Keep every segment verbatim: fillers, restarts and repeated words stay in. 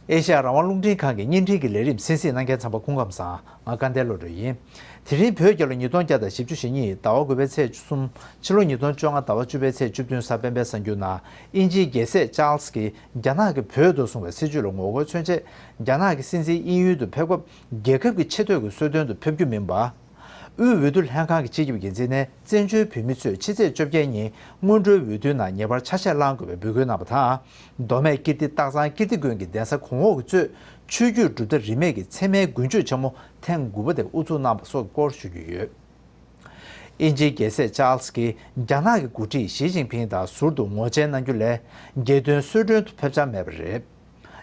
ཨེ་ཤ་ཡ་རང་དབང་རླུང་འཕྲིན་ཁང་གི་བརྙན་འཕྲིན་གྱི་ལས་རིམ་གསན་གཟིགས་གནང་མཁན་ཚང་མ་སྐུ་ཁམས་བཟང་། ང་སྐལ་ལྡན་བློ་གྲོས་ཡིན། དེ་རིང་བོད་རྒྱལ་ལོ་ཉིས་སྟོང་བརྒྱ་དང་བཞི་བཅུ་ཞེ་གཉིས་ཟླ་བ་དགུ་པའི་ཚེས་བཅུ་གསུམ། ཕྱི་ལོ་ཉིས་སྟོང་བཅོ་ལྔ་ཟླ་བ་བཅུ་པའི་ཚེས་བཅུ་བདུན་གཟའ་སྤེན་པའི་གསར་འགྱུར་ནང་། དབྱིན་ཇིའི་རྒྱལ་སྲས་ཅཱལ་སི་གིས་རྒྱ་ནག་གིས་བོད་དུ་བཟུང་བའི་སྲིད་བྱུས་ལ་ངོ་རྒོལ་མཚོན་ཆེད། རྒྱ་ནག་གི་སྲིད་འཛིན་དབྱིན་ཡུལ་དུ་ཕེབས་སྐབས། རྒྱལ་ཁབ་ཀྱི་ཆེ་བསྟོད་ཀྱི་གསོལ་སྟོན་དུ་ཕེབས་རྒྱུ་མིན་པ། དབུས་འོས་བསྡུ་ལྷན་ཁང་གི་སྤྱི་ཁྱབ་འགན་འཛིན་ནས་བཙན་བྱོལ་བོད་མི་ཚོས་ཕྱི་ཚེས་བཅོ་བརྒྱད་ཉིན་སྔོན་འགྲོའི་འོས་བསྡུའི་ནང་ངེས་པར་ཆ་ཤས་བླང་དགོས་པའི་འབོད་སྐུལ་གནང་བ་དང་། མདོ་སྨད་ཀིརྟི་སྟག་ཚང་ཀིརྟི་དགོན་གྱི་གདན་ས་གོང་འོག་གིས་གཙོས་ཆོས་བརྒྱུད་གྲུབ་མཐའ་རིས་མེད་ཀྱི་མཚན་མའི་དགུན་མཆོད་ཆེན་མོ་ཐེངས་དགུ་པ་དེ་དབུ་འཛུགས་གནང་བ་སོགས་ཀྱི་སྐོར་ཞུ་རྒྱུ་ཡོད། དབྱིན་ཇིའི་རྒྱལ་སྲས་ཅཱལ་སི་ཀྱིས་རྒྱ་ནག་གི་འགོ་ཁྲིད་ཞི་ཅིན་ཕིང་དང་ཟུར་དུ་ངོ་མཇལ་གནང་རྒྱུ་ལས། རྒྱལ་དོན་གསོལ་མགྲོན་དུ་ཕེབས་འཆར་མེད་པ་རེད།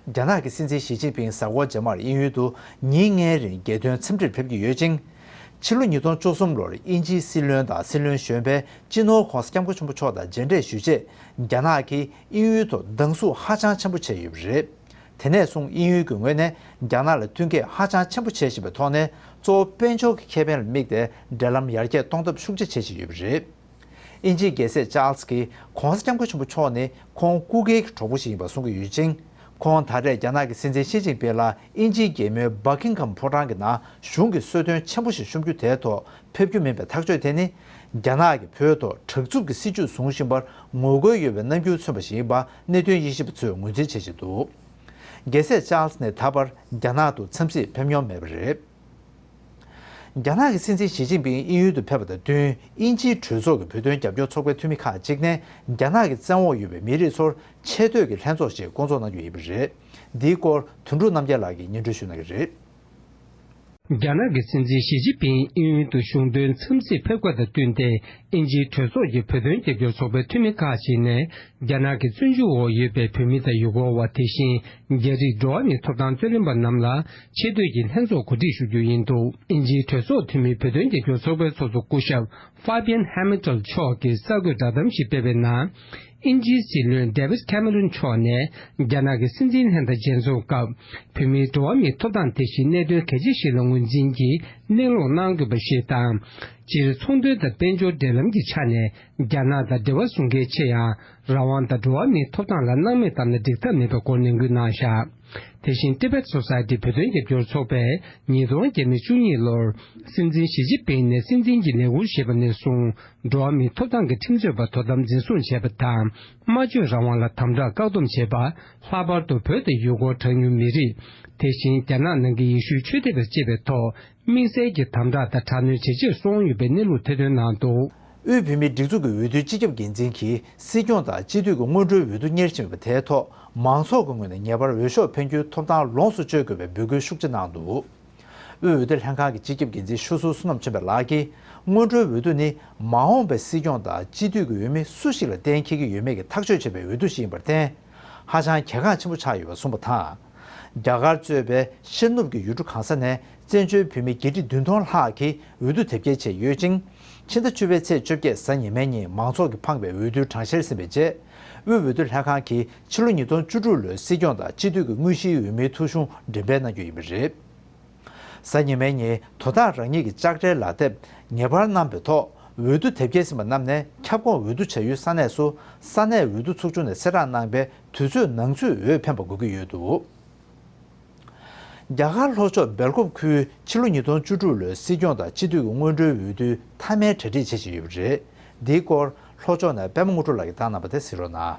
རྒྱ་ནག་གི་སྲིད་འཛིན་ཞི་ཅིན་ཕིང་གཟའ་འཁོར་རྗེས་མར་དབྱིན་ཡུལ་དུ་ཉིན་ལྔའི་རིང་རྒྱལ་དོན་འཚམས་འདྲིར་ཕེབས་ཀྱི་ཡོད་ཅིང་། ཕྱི་ལོ་ཉིས་སྟོང་བཅུ་གསུམ་ལོར་དབྱིན་ཇིའི་སྲིད་བློན་དང་སྲིད་བློན་གཞོན་པས་སྤྱི་ནོར་༧གོང་ས་༧སྐྱབས་མགོན་ཆེན་པོ་མཆོག་དང་མཇལ་འཕྲད་ཞུས་རྗེས། རྒྱ་ནག་གིས་དབྱིན་ཡུལ་ཐོག་སྡང་ཟུག་ཧ་ཅང་ཆེན་པོ་བྱས་ཡོད་པ་རེད། དེ་ནས་བཟུང་དབྱིན་ཡུལ་གྱི་ངོས་ནས་རྒྱ་ནག་ལ་མཐུན་རྐྱེན་ཧ་ཅང་ཆེན་པོ་བྱེད་བཞིན་པའི་ཐོག་ནས། གཙོ་བོ་དཔལ་འབྱོར་གྱི་ཁེ་ཕན་ལ་དམིགས་ཏེ་འབྲེལ་ལམ་ཡར་རྒྱས་གཏོང་ཐབས་ཤུགས་ཆེ་བྱེད་བཞིན་ཡོད་པ་རེད། དབྱིན་ཇིའི་རྒྱལ་སྲས་ཅཱལ་སི་ཀྱིས་༧གོང་ས་༧སྐྱབས་མགོན་ཆེན་པོ་མཆོག་ནི་ཁོང་སྐུ་སྒེར་གྱི་གྲོགས་པོ་ཞིག་ཡིན་པ་གསུང་གི་ཡོད་ཅིང་། ཁོང་ད་རེས་རྒྱ་ནག་གི་སྲིད་འཛིན་ཞི་ཅིན་ཕིང་ལ་དབྱིན་ཇིའི་རྒྱལ་མོའི་སྦ་ཁིང་གྷམ་ཕོ་བྲང་གི་ནང་གཞུང་གི་གསོལ་སྟོན་ཆེན་པོ་ཞིག་ཤོམ་རྒྱུ་དེའི་ཐོག་ཕེབས་རྒྱུ་མིན་པའི་ཐག་གཅོད་དེ་ནི། རྒྱ་ནག་གིས་བོད་ཐོག་དྲག་རྩུབ་ཀྱི་སྲིད་བྱུས་བཟུང་བཞིན་པར་ངོ་རྒོལ་ཡོད་པའི་རྣམ་འགྱུར་མཚོན་པ་ཞིག་ཡིན་པ་གནད་དོན་དབྱེ་ཞིབ་པ་ཚོས་ངོས་འཛིན་བྱེད་བཞིན་འདུག་རྒྱལ་སྲས་ཅཱལ་སི་ནི་ད་བར་རྒྱ་ནག་ཏུ་འཚམས་གཟིགས་ཕེབས་མྱོང་མེད་པ་རེད། རྒྱ་ནག་གི་སྲིད་འཛིན་ཞི་ཅིན་ཕིང་དབྱིན་ཡུལ་དུ་ཕེབས་པ་དང་བསྟུན། དབྱིན་ཇིའི་གྲོས་ཚོགས་ཀྱི་བོད་དོན་རྒྱབ་སྐྱོར་ཚོགས་པའི་འཐུས་མི་ཁག་ཅིག་ནས་རྒྱ་ནག་གི་བཙན་འོག་ཡོད་པའི་མི་རིགས་ཚོར་ཆེ་བསྟོད་ཀྱི་ལྷན་ཚོགས་ཤིག་བསྐོང་ཚོགས་གནང་རྒྱུ་ཡིན་པ་རེད། འདིའི་སྐོར་དོན་གྲུབ་རྣམ་རྒྱལ་ལགས་ཀྱིས་སྙན་སྒྲོན་ཞུ་གནང་གི་རེད། རྒྱ་ནག་གི་སྲིད་འཛིན་ཞི་ཅིན་ཕིང་དབྱིན་ཡུལ་དུ་གཞུང་དོན་འཚམས་གཟིགས་ཕེབས་ཁ་དང་བསྟུན་ཏེ། དབྱིན་ཇིའི་གྲོས་ཚོགས་ཀྱི་བོད་དོན་རྒྱབ་སྐྱོར་ཚོགས་པའི་འཐུས་མི་ཁག་ཅིག་ནས། རྒྱ་ནག་གི་བཙོན་འཇུག་འོག་ཡོད་པའི་བོད་མི་དང་ཡུལ་སྐོར་བ། དེ་བཞིན་རྒྱ་རིགས་འགྲོ་བ་མིའི་ཐོབ་ཐང་རྩོད་ལེན་པ་རྣམས་ལ་ཆེ་བསྟོད་ཀྱི་ལྷན་ཚོགས་གོ་སྒྲིག་ཞུ་རྒྱུ་ཡིན་འདུག་དབྱིན་ཇིའི་གྲོས་ཚོགས་འཐུས་མིའི་བོད་དོན་རྒྱབ་སྐྱོར་ཚོགས་པའི་ཚོགས་གཙོ་སྐུ་ཞབས་Fabian Hamital མཆོག་གིས་གསར་འགོད་བསྒྲགས་གཏམ་ཞིག་སྤེལ་བའི་ནང་། དབྱིན་ཇིའི་སྲིད་བློན་David Cameron མཆོག་ནས་རྒྱ་ནག་གི་སྲིད་འཛིན་ལྷན་དང་མཇལ་འཛོམས་སྐབས། བོད་མིའི་འགྲོ་བ་མིའི་ཐོབ་ཐང་དེ་བཞིན་གནད་དོན་གལ་ཆེ་ཞིག་ལ་ངོས་འཛིན་གྱིས་གླེང་སློང་གནང་དགོས་པ་ཞིག་དང་། སྤྱིར་ཚོང་དོན་དང་དཔལ་འབྱོར་འབྲེལ་ལམ་གྱི་ཆ་ནས་རྒྱ་ནག་དང་འབྲེལ་བ་བཟུང་གལ་ཆེ་ཡང་། རང་དབང་དང་འགྲོ་བ་མིའི་ཐོབ་ཐང་ལ་སྣང་མེད་བཏང་ན་འགྲིག་ཐབས་མེད་པའི་སྐོར་ནན་སྐུལ་གནང་བཞག་དེ་བཞིན་Tibet Society བོད་དོན་རྒྱབ་སྐྱོར་ཚོགས་པས་ཉིས་སྟོང་བརྒྱ་མེད་བཅུ་གཉིས་ལོར་སྲིད་འཛིན་ཞི་ཅིན་ཕིང་ནས་སྲིད་འཛིན་གྱི་ལས་འཁུར་བཞེས་པ་ནས་བཟུང་། འགྲོ་བ་མིའི་ཐོབ་ཐང་གི་ཁྲིམས་རྩོད་པ་དོ་དམ་འཛིན་བཟུང་བྱས་པ་དང་། སྨྲ་བརྗོད་རང་དབང་ལ་དམ་དྲག་བཀག་སྡོམ་བྱས་པ། ལྷག་པར་དུ་བོད་དང་ཡུལ་སྐོར་གྲངས་ཉུང་མི་རིགས། དེ་བཞིན་རྒྱ་ནག་ནང་གི་ཡེ་ཤུའི་ཆོས་དད་པ་བཅས་པའི་ཐོག་དམིགས་བསལ་གྱི་དམ་དྲག་དང་དྲག་གནོན་ཇེ་ཆེར་སོང་ཡོད་པའི་གནས་ལུགས་ཐེར་འདོན་གནང་འདུག་དབུས་བོད་མིའི་སྒྲིག་འཛུགས་ཀྱི་འོས་བསྡུའི་སྤྱི་ཁྱབ་འགན་འཛིན་གྱིས་སྲིད་སྐྱོང་དང་སྤྱི་འཐུས་ཀྱི་སྔོན་འགྲོའི་འོས་བསྡུ་གཉེར་བཞིན་པ་དེའི་ཐོག་མང་ཚོགས་ཀྱི་ངོས་ནས་ངེས་པར་འོས་ཤོག་འཕེན་རྒྱུའི་ཐོབ་ཐང་ལོངས་སུ་སྤྱོད་དགོས་པའི་འབོད་སྐུལ་ཤུགས་ཆེ་གནང་འདུག་དབུས་འོས་བསྡུ་ལྷན་ཁང་གི་སྤྱི་ཁྱབ་འགན་འཛིན་ཆུ་ཚོད་བསོད་ནམས་ཆོས་འཕེལ་ལགས་ཀྱིས། སྔོན་འགྲོའི་འོས་བསྡུ་ནི་མ་འོངས་པའི་སྲིད་སྐྱོང་དང་སྤྱི་འཐུས་ཀྱི་འོས་མི་སུ་ཞིག་ལ་གཏན་འཁེལ་གྱི་ཡོད་མེད་ཀྱི་ཐག་གཅོད་བྱེད་པའི་འོས་བསྡུ་ཞིག་ཡིན་པར་བརྟེན། ཧ་ཅང་གལ་འགངས་ཆེན་པོ་ཆགས་ཡོད་པ་གསུངས་པ་དང་། རྒྱ་གར་གཙོས་པའི་ཤར་ནུབ་ཀྱི་ཡུལ་གྲུ་གང་ས་ནས་བཙན་བྱོལ་བོད་མི་བརྒྱད་ཁྲི་བདུན་སྟོང་ལྷག་གིས་འོས་བསྡུ་དེབ་སྐྱེལ་བྱས་ཡོད་ཅིང་། ཕྱི་ཟླ་བཅུ་པའི་ཚེས་བཅོ་བརྒྱད་གཟའ་ཉི་མའི་ཉིན་མང་ཚོགས་ཀྱིས་འཕངས་པའི་འོས་བསྡུའི་གྲངས་བཤེར་ཟིན་པའི་རྗེས། དབུས་འོས་བསྡུ་ལྷན་ཁང་གིས་ཕྱི་ལོ་ཉིས་སྟོང་བཅུ་དྲུག་ལོའི་སྲིད་སྐྱོང་དང་སྤྱི་འཐུས་ཀྱི་དངོས་གཞིའི་འོས་མིའི་ཐོ་གཞུང་འགྲེམས་སྤེལ་གནང་རྒྱུ་ཡིན་པ་རེད། གཟའ་ཉི་མའི་ཉིན་དོ་བདག་རང་ཉིད་ཀྱི་ལྕགས་སྤྲེལ་ལག་དེབ་ངེས་པར་བསྣམས་པའི་ཐོག་འོས་བསྡུ་དེབ་སྐྱེལ་ཟིན་པ་རྣམས་ནས་ཁྱབ་ཁོངས་འོས་བསྡུ་བྱ་ཡུལ་ས་གནས་སུ་ས་གནས་འོས་བསྡུ་ཚོགས་ཆུང་ནས་གསལ་བསྒྲགས་གནང་པའི་དུས་ཚོད་ནང་ཚུད་འོས་འཕེན་པ་དགོས་ཀྱི་ཡོད་འདུག་རྒྱ་གར་ལྷོ་ཕྱོགས་སྦེལ་ཀོབ་ཁུལ་ཕྱི་ལོ་ཉིས་སྟོང་བཅུ་དྲུག་ལོའི་སྲིད་སྐྱོང་དང་སྤྱི་འཐུས་ཀྱི་སྔོན་འགྲོའི་འོས་བསྡུའི་མཐའ་མའི་གྲ་སྒྲིག་བྱེད་བཞིན་ཡོད་པ་རེད། འདིའི་སྐོར་ལྷོ་ཕྱོགས་ནས་པད་མ་དངོས་གྲུབ་ལགས་ཀྱིས་བཏང་གནང་བ་དེ་གཟིགས་རོགས་གནང་།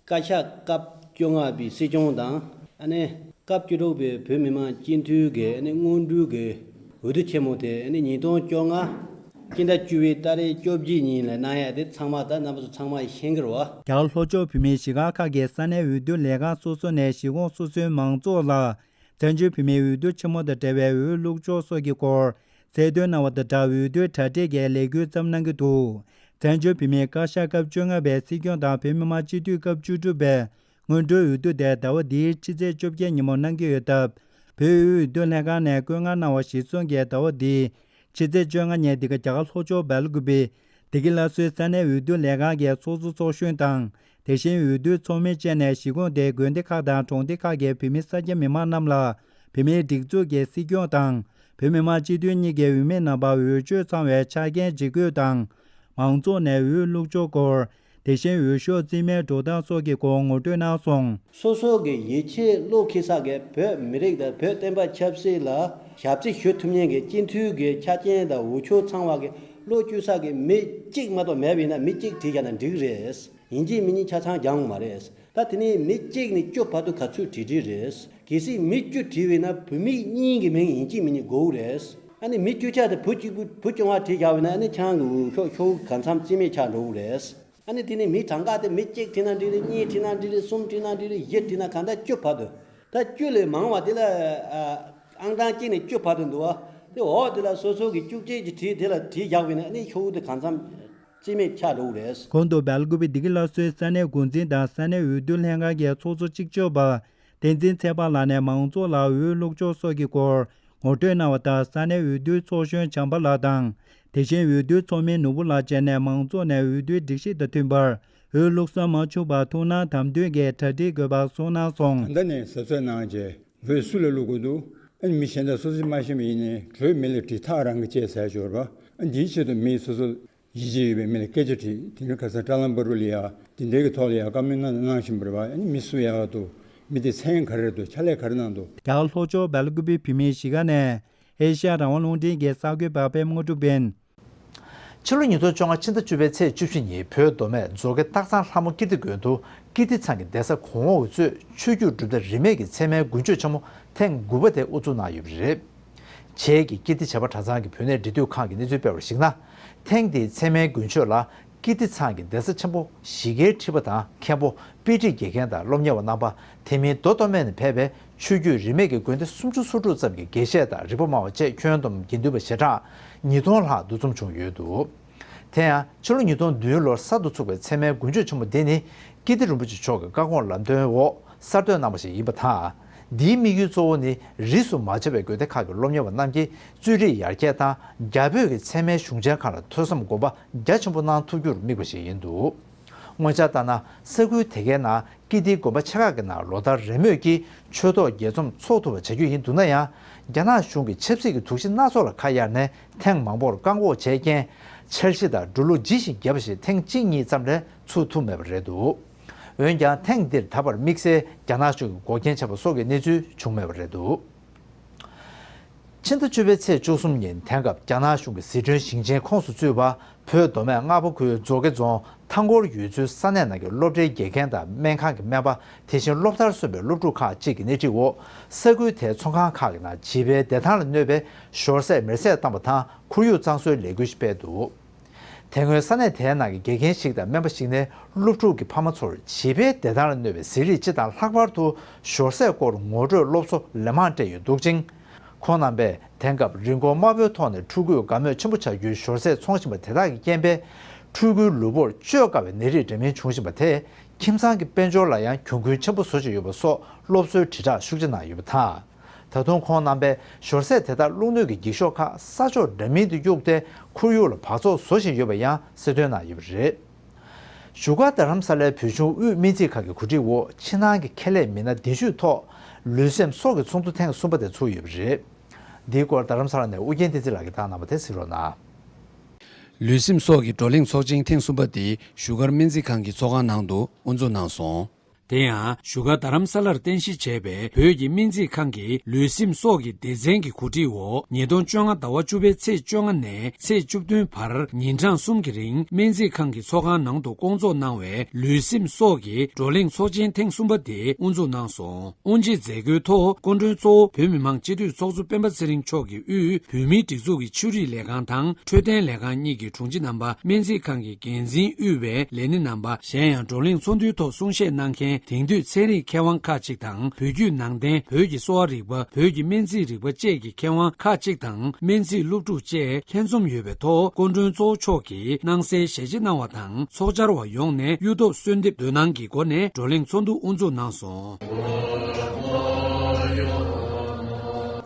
བཀའ་ཤག་སྐབས་བཅོ་ལྔ་པའི་སྲིད་སྐྱོང་དང་། ཨ་ནི་སྐབས་བཅུ་དྲུག་པའི་བོད་མི་མང་སྤྱི་འཐུས་ཀྱི་ཨ་ནི་སྔོན་འགྲོའི་གི་འོས་བསྡུ་ཆེན་མོ་དེ་ཨ་ནི་ཉིས་སྟོང་བཅོ་ལྔ་སྤྱི་ཟླ་བཅུ་པའི་ཏ་རིག་བཅོ་བརྒྱད་ཉིན་ལ་གནང་ཡ་དེ་ཚང་མ་ད་རྣམ་པ་ཚོ་ཚང་མ་ཤེས་ཀྱི་རེད་བ། རྒྱ་གར་ལྷོ་ཕྱོགས་བོད་མིའི་གཞིས་སྒར་ཁག་གི་ས་གནས་འོས་བསྡུ་ལས་ཁང་སོ་སོ་ནས་གཞིས་ཁོངས་སོ་སོའི་མང་ཚོགས་ལ་བཙན་བྱོལ་བོད་མིའི་འོས་བསྡུ་ཆེན་མོ་དང་འབྲེལ་བའི་འོས་བླུག་ཕྱོགས་སོགས་ཀྱི་སྐོར་གསལ་སྟོན་གནང་བ་དང་སྦྲགས་འོས་བསྡུའི་གྲ་སྒྲིག་གི་ལས་འགུལ་བརྩམས་གནང་གི་འདུག་བཙན་བྱོལ་བོད་མིའི་བཀའ་ཤག་སྐབས་བཅོ་ལྔ་པའི་སྲིད་སྐྱོང་དང་བོད་མི་མང་སྤྱི་འཐུས་སྐབས་བཅུ་དྲུག་པའི་སྔོན་འགྲོའི་འོས་བསྡུ་དེ་ཟླ་བ་འདིའི་ཕྱི་ཚེས་བཅོ་བརྒྱད་ཉིན་མོ་གནང་གི་ཡོད་སྟབས། བོད་དབུས་འོས་བསྡུ་ལྷན་ཁང་ནས་བཀོད་མངགས་གནང་བ་གཞིར་བཟུང་གིས་ཟླ་བ་འདིའི་ཕྱི་ཚེས་བཅོ་ལྔ་ཉིན་འདི་ག་རྒྱ་གར་ལྷོ་ཕྱོགས་སྦེལ་ཀུ་པེ་བདེ་སྐྱིད་སླར་གསོའི་ས་གནས་འོས་བསྡུ་ལས་ཁང་གི་ཚོགས་གཙོ་ཚོགས་གཞོན་དང་། དེ་བཞིན་འོས་བསྡུའི་ཚོགས་མི་བཅས་ནས་གཞིས་ཁོངས་དེའི་དགོན་སྡེ་ཁག་དང་གྲོང་སྡེ་ཁག་གི་བོད་མི་ས་སྐྱ་མི་མང་རྣམས་ལ་བོད་མིའི་སྒྲིག་འཛུགས་ཀྱི་སྲིད་སྐྱོང་དང་བོད་མི་མང་སྤྱི་འཐུས་གཉིས་ཀྱི་འོས་མི་རྣམ་པར་འོས་ཆོས་ཚང་བའི་ཆ་རྐྱེན་ཇི་དགོས་དང་། མང་ཚོགས་ནས་འོས་བླུག་ཕྱོགས་སྐོར་ དེ་བཞིན་འོས་ཤོག་རྩིས་མེད་འགྲོ་སྟངས་སོགས་ཀྱི་སྐོར་ངོ་སྤྲོད་གནང་སོང་། སོ་སོ་གི་ཡིད་ཆེས་བློ་འཁེལ་ས་གི་བོད་མི་རིགས་དང་བོད་བསྟན་པ་ཆབ་སྲིད་ལ་ཞབས་ཕྱི་ཞུ་ཐུབ་མཁན་གྱི་སྤྱི་འཐུས་ཀྱི་ཆ་རྐྱེན་དང་འོས་ཤོག་ཚང་བ་གི་བློ་བཅོལ་ས་གི་མི་གཅིག་མ་གཏོགས་མེད་པ་ཡིན་ན་མི་གཅིག་བྲིས་བཞག་ན་འགྲིག་རེད། ཡིན་གཅིག་མིན་གཉིས་ཆ་ཚང་འགྱངས་མ་རེད། ད་དེ་ནས་མི་གཅིག་ནས་བཅུ་བར་དུ་ག་ཚོད་བྲིས་བྲིས་རེད། གལ་སྲིད་མི་བཅུ་བྲིས་པས་ན་བུད་མེད་གཉིས་ཀྱི་མིང་ཡིན་གཅིག་མིན་གཉིས་དགོས་རེད། ཨ་ནི་མི་བཅུ་ཆ་དེ་བུ་གཅིག་པུ་བུ་རྐྱང་བ་བྲིས་བཞག་པས་ན་ཨ་ནི་ཁྱེད་རང་གི་འོས་ཤོག་ཤོག་གུ་གང་འཚམ་རྩིས་མེད་ཆགས་འགྲོ་གི་རེད། ཨ་ནི་དེ་ནས་མི་གྲངས་ཀ་དེ་མི་གཅིག་བྲིས་ན་འགྲིག་རེད། གཉིས་བྲིས་ན་འགྲིག་རེད། གསུམ་བྲིས་ན་འགྲིག་རེད། བཞི་བྲིས་ན་གང་ལྟར་བཅུ་བར་དུ། ད་བཅུ་ལས་མང་བ་དེ་ལ་ཨ་ཨང་གྲངས་གཅིག་ནས་བཅུ་བར་དུ་འདུག་བ། དེ་འོག་དེ་ལ་སོ་སོ་གི་བཅུ་གཅིག་གི་བྲིས་དེ་ལ་བྲིས་བཞག་པས་ན་ཨ་ནི་ཤོག་གུ་དེ་གང་འཚམ་རྩིས་མེད་ཆགས་འགྲོ་གི་རེད། གོང་དུ་སྦེལ་ཀུ་པེ་བདེ་སྐྱིད་སླར་གསོའི་ས་གནས་འགོ་འཛིན་དང་ས་གནས་འོས་བསྡུ་ལྷན་ཁང་གི་ཚོགས་གཙོ་གཅིག་ལྕོགས་པ་བསྟན་འཛིན་ཚེ་དཔག་ལགས་ནས་མང་ཚོགས་ལ་འོས་བླུགས་ཕྱོགས་སོགས་ཀྱི་སྐོར་ངོ་སྤྲོད་གནང་བ་ལྟར། ས་གནས་འོས་བསྡུའི་ཚོགས་གཞོན་བྱམས་པ་ལགས་དང་། དེ་བཞིན་འོས་བསྡུའི་ཚོགས་མི་ནོར་བུ་ལགས་བཅས་ནས་མང་ཚོགས་ནས་འོས་བསྡུའི་སྒྲིག་གཞི་དང་མཐུན་པར་འོས་བླུགས་ས་མ་བྱུང་བར་ཐུགས་སྣང་དམ་དོན་གྱིས་གྲ་སྒྲིག་དགོས་པ་གསུངས་གནང་སོང་། ད་ལྟ་ནས་གཟབ་གཟབ་གནང་བྱས། འོས་སུ་ལ་བླུག་དགོས་འདུག་ཨ་ནི་མི་གཞན་དག་སོ་སོས་མ་ཤེས་པ་ཡིན་ནའི་བོད་མི་ལ་དྲིལ་ཐག་རང་གི་བཅད་ཟེར་ཞོར་བ། ཨ་ནི་འདིའི་ཆེད་དུ་མི་སོ་སོ་ཡིད་ཆེས་ཡོད་པའི་མི་ལ་སྐད་ཆ་དྲིས། དེ་ནི་ཁ་སང་ཀྲ་ལམ་པ་རུ་ལ་ཡ་དེ་འདྲའི་གི་ཐོག་ལ་ཡ་བཀའ་མོལ་གནང་གནང་བཞིན་པ་རེད་བ། ཨ་ནི་མི་སུ་ཡག་འདུག་མི་དེ་མཚན་ག་རེ་རེད་འདུག་ཕྱག་ལས་ག་རེ་གནང་འདུག་རྒྱ་གར་ལྷོ་ཕྱོགས་སྦེལ་ཀུ་པེ་བོད་མིའི་གཞིས་ཀ་ནས་ཨེ་ཤ་ཡ་རང་དབང་རླུང་འཕྲིན་གྱི་གསར་འགོད་པ་པད་མ་དངོས་གྲུབ་ཡིན། ཕྱི་ལོ་ཉིས་སྟོང་བཅོ་ལྔ་ཕྱི་ཟླ་བཅུ་པའི་ཚེས་བཅུ་བཞི་ཉིན་བོད་མདོ་སྨད་མཛོ་དགེ་སྟག་ཚང་ལྷ་མོ་ཀིརྟི་དགོན་དུ་ཀིརྟི་ཚང་གི་གདན་ས་གོང་འོག་གཙོས་ཆོས་བརྒྱུད་གྲུབ་མཐའ་རིས་མེད་ཀྱི་མཚན་མའི་དགུན་མཆོད་ཆེན་མོ་ཐེངས་དགུ་པ་དེ་དབུ་འཛུགས་གནང་ཡོད་པ་རེད། བྱེས་ཀྱི་ཀིརྟི་བྱེས་པ་གྲྭ་ཚང་གི་བུ་གནས་འབྲེལ་མཐུད་ཁང་གིས་གནས་ཚུལ་སྤེལ་བར་གཞིགས་ན། ཐེངས་འདིའི་མཚན་མའི་དགུན་མཆོད་ལ་ཀིརྟི་ཚང་གི་གདན་ས་ཆེན་པོ་བཞི་ཀའི་ཁྲི་པ་དང་མཁན་པོ། དཔེ་ཁྲིད་དགེ་རྒན་དང་སློབ་གཉེར་བ་རྣམ་པ། དེ་མིན་མདོ་སྟོད་སྨད་ནས་ཕེབས་པའི་ཆོས་བརྒྱུད་རིས་མེད་ཀྱི་དགོན་སྡེ་སུམ་ཅུ་སོ་དྲུག་ཙམ་གྱི་དགེ་བཤེས་དང་རིག་པ་སྨྲ་བ་བཅས་ཁྱོན་བསྡོམས་དགེ་འདུན་པ་ཞལ་གྲངས་ཉིས་སྟོང་ལྷག་འདུ་འཛོམས་བྱུང་ཡོད་འདུག་དེ་ཡང་ཕྱི་ལོ་ཉིས་སྟོང་བདུན་ལོར་གསར་དུ་ཚུགས་པའི་མཚན་མའི་དགུན་མཆོད་ཆེན་མོ་འདི་ནི་ཀིརྟི་རིན་པོ་ཆེ་མཆོག་གི་བཀའ་དགོངས་ལམ་སྟོན་འོག་གསར་གཏོད་གནང་བ་ཞིག་ཡིན་པ་དང་། འདིའི་དམིགས་ཡུལ་གཙོ་བོ་ནི་རིས་སུ་མ་ཆད་པའི་དགོན་སྡེ་ཁག་གི་སློབ་གཉེར་བ་རྣམས་ཀྱིས་རྩོད་རིག་ཡར་རྒྱས་དང་རྒྱ་བོད་ཀྱི་ཚད་མའི་གཞུང་ཆེན་ཁག་ལ་ཐོས་བསམ་སྒོམ་པ་རྒྱ་ཆེན་པོ་གནང་ཐུབ་རྒྱུར་དམིགས་པ་ཞིག་ཡིན་འདུག་དངོས་འཆར་ལྟར་ན། ས་ཁུལ་དེ་གའི་ནང་ཀིརྟིའི་དགོན་པ་ཆེ་ཁག་གི་ནང་ལོ་ལྟར་རེས་མོས་ཀྱིས་ཆོས་ཐོག་དགྱེས་འཛོམས་འཚོགས་ཐུབ་པ་བྱ་རྒྱུ་ཡིན་འདུག་ན་ཡང་། རྒྱ་ནག་གཞུང་གི་ཆབ་སྲིད་ཀྱི་དུག་ཤི་སྣ་ཚོགས་ལ་ཁ་གཡར་ནས་ཐེངས་མང་པོར་བཀག་འགོག་བྱས་རྐྱེན། འཆར་གཞི་དང་འགྲོ་ལུགས་ཇི་བཞིན་བརྒྱབ་པ་ཞིག་ཐེངས་གཅིག་གཉིས་ཙམ་ལས་ཚུགས་ཐུབ་མེད་པ་རེད་འདུག་འོན་ཀྱང་ཐེངས་འདིར་ད་བར་དམིགས་བསལ་རྒྱ་ནག་གཞུང་གིས་འགོག་རྐྱེན་བྱས་པ་སོགས་ཀྱི་གནས་ཚུལ་བྱུང་མེད་པ་རེད་འདུག་ཕྱི་ཟླ་བཅུ་པའི་ཚེས་བཅུ་གསུམ་ཉིན་དེང་སྐབས་རྒྱ་ནག་གཞུང་གི་ཟི་ཁྲོན་ཞིང་ཆེན་ཁོངས་སུ་ཚུད་པ་བོད་མདོ་སྨད་རྔ་པ་ཁུལ་མཛོ་དགེ་རྫོང་མཐའ་འཁོར་ཡུལ་ཚོའི་ས་གནས་ནང་གི་སློབ་གྲྭའི་དགེ་རྒན་དང་སྨན་ཁང་གི་སྨན་པ། དེ་བཞིན་སློབ་མཐར་སོན་པའི་སློབ་ཕྲུག་ཁག་ཅིག་གི་སྣེ་ཁྲིད་འོག་ས་ཁུལ་དེའི་ཚོང་ཁང་ཁག་གི་ནང་བྱིས་པའི་བདེ་ཐང་ལ་གནོད་པའི་ཞོར་ཟས་མེར་སྲེག་བཏང་བ་དང་ཁོར་ཡུག་གཙང་བཟོའི་ལས་འགུལ་ཞིག་སྤེལ་འདུག་དེ་སྔོན་ས་གནས་དེའི་ནང་གི་དགེ་རྒན་ཞིག་དང་སྨན་པ་ཞིག་ནས་སློབ་ཕྲུག་གི་ཕ་མ་ཚོར་བྱིས་པའི་བདེ་ཐང་ལ་གནོད་པའི་ཟས་རིགས་སྤྱི་དང་ལྷག་པར་དུ་ཞོར་ཟས་སྐོར་ངོ་སྤྲོད་སློབ་གསོ་ལན་མང་སྤྲད་ཡོད་འདུག་ཅིང་། ཁོང་རྣམ་པས་དེང་སྐབས་རིན་གོང་དམའ་པོའི་ཐོག་ནས་ཕྲུ་གུས་དགའ་མོས་ཆེན་པོ་བྱ་རྒྱུའི་ཞོར་ཟས་འཚོང་བཞིན་པ་དེ་དག་གི་རྐྱེན་པས། ཕྲུ་གུའི་ལུས་པོར་བཅོས་དཀའ་བའི་ནད་རིགས་འདྲ་མིན་བྱུང་བཞིན་པ་དེས་ཁྱིམ་ཚང་གི་དཔལ་འབྱོར་ལ་ཡང་གྱོང་གུན་ཆེན་པོ་བཟོ་བཞིན་ཡོད་པ་སོགས་སློབ་གསོའི་དྲིལ་བསྒྲགས་ཤུགས་ཆེ་གནང་ཡོད་པ་དང་། ད་དུང་ཁོང་རྣམ་པས་ཞོར་ཟས་དེ་དག་བླུགས་སྣོད་ཀྱི་འགྱིག་ཤོག་ཁག་ས་ཕྱོགས་འདྲ་མིན་དུ་གཡུགས་ཏེ་ཁོར་ཡུག་ལ་འབག་བཙོག་བཟོ་བཞིན་ཡོད་པ་ཡང་གསལ་སྟོན་གནང་ཡོད་པ་རེད། བཞུགས་སྒར་རྡ་རམ་ས་ལའི་བོད་གཞུང་དབུས་སྨན་རྩིས་ཁང་གི་གོ་སྒྲིག་འོག་ཕྱི་ནང་གི་ཁེ་ལས་མི་སྣ་བདེ་སྐྱིད་ཐོག་ལུས་སེམས་སྲོག་གི་ཚོགས་འདུ་ཐེངས་གསུམ་པ་དེ་ཚུགས་ཡོད་པ་རེད། འདིའི་སྐོར་རྡ་རམ་ས་ལ་ནས་ཨུ་རྒྱན་བསྟན་འཛིན་ལགས་ཀྱིས་བཏང་གནང་བ་དེ་གཟིགས་རོགས་གནང་། ལུས་སེམས་སྲོག་གི་བགྲོ་གླེང་ཚོགས་ཆེན་ཐེངས་གསུམ་པ་དེ་བཞུགས་སྒར་སྨན་རྩིས་ཁང་གི་ཚོགས་ཁང་ནང་དུ་དབུ་འཛུགས་གནང་སོང་། དེ་ཡང་བཞུགས་སྒར་རྡ་རམ་ས་ལར་རྟེན་གཞི་བྱས་པའི་བོད་ཀྱི་སྨན་རྩིས་ཁང་གི་ལུས་སེམས་སྲོག་གི་སྡེ་ཚན་གྱི་གོ་སྒྲིག་འོག་ཉིས་སྟོང་བཅོ་ལྔ་ཟླ་བ་བཅུ་པའི་ཚེས་བཅོ་ལྔ་ནས་ཚེས་བཅུ་བདུན་བར་ཉིན་གྲངས་གསུམ་གྱི་རིང་སྨན་རྩིས་ཁང་གི་ཚོགས་ཁང་ནང་དུ་བསྐོང་ཚོགས་གནང་བའི་ལུས་སེམས་སྲོག་གི་བགྲོ་གླེང་ཚོགས་ཆེན་ཐེངས་གསུམ་པ་དེ་དབུ་འཛུགས་གནང་སོང་། དབུ་འབྱེད་མཛད་སྒོའི་ཐོག་སྐུ་མགྲོན་གཙོ་བོ་བོད་མི་མང་སྤྱི་འཐུས་ཚོགས་གཙོ་སྤེན་པ་ཚེ་རིང་མཆོག་གིས་དབུས་བོད་མིའི་སྒྲིག་འཛུགས་ཀྱི་ཆོས་རིག་ལས་ཁང་དང་འཕྲོད་བསྟེན་ལས་ཁང་གཉིས་ཀྱི་དྲུང་ཆེ་རྣམ་པ། སྨན་རྩིས་ཁང་གི་འགན་འཛིན་དབུས་པའི་ལས་སྣེ་རྣམ་པ། གཞན་ཡང་བགྲོ་གླེང་ཚོགས་འདུའི་ཐོག་གསུང་བཤད་གནང་མཁན་དེང་དུས་ཚན་རིག་མཁས་དབང་ཁག་ཅིག་དང་བོད་བརྒྱུད་ནང་བསྟན། བོད་ཀྱི་གསོ་བ་རིག་པ། བོད་ཀྱི་སྨན་རྩིས་རིག་པ་བཅས་ཀྱི་མཁས་དབང་ཁག་ཅིག་དང་སྨན་རྩིས་སློབ་ཕྲུག་བཅས་ལྷན་འཛོམས་ཡོད་པའི་ཐོག་སྐུ་མགྲོན་གཙོ་བོ་མཆོག་གིས་སྣང་གསལ་ཞལ་ཕྱེ་གནང་བ་དང་། ཚོགས་བཅར་བ་ཡོངས་ནས་གཡུ་ཐོག་གསོལ་འདེབས་འདོན་གནང་གི་སྒོ་ནས་བགྲོ་གླེང་ཚོགས་འདུ་དབུ་འཛུགས་གནང་སོང་།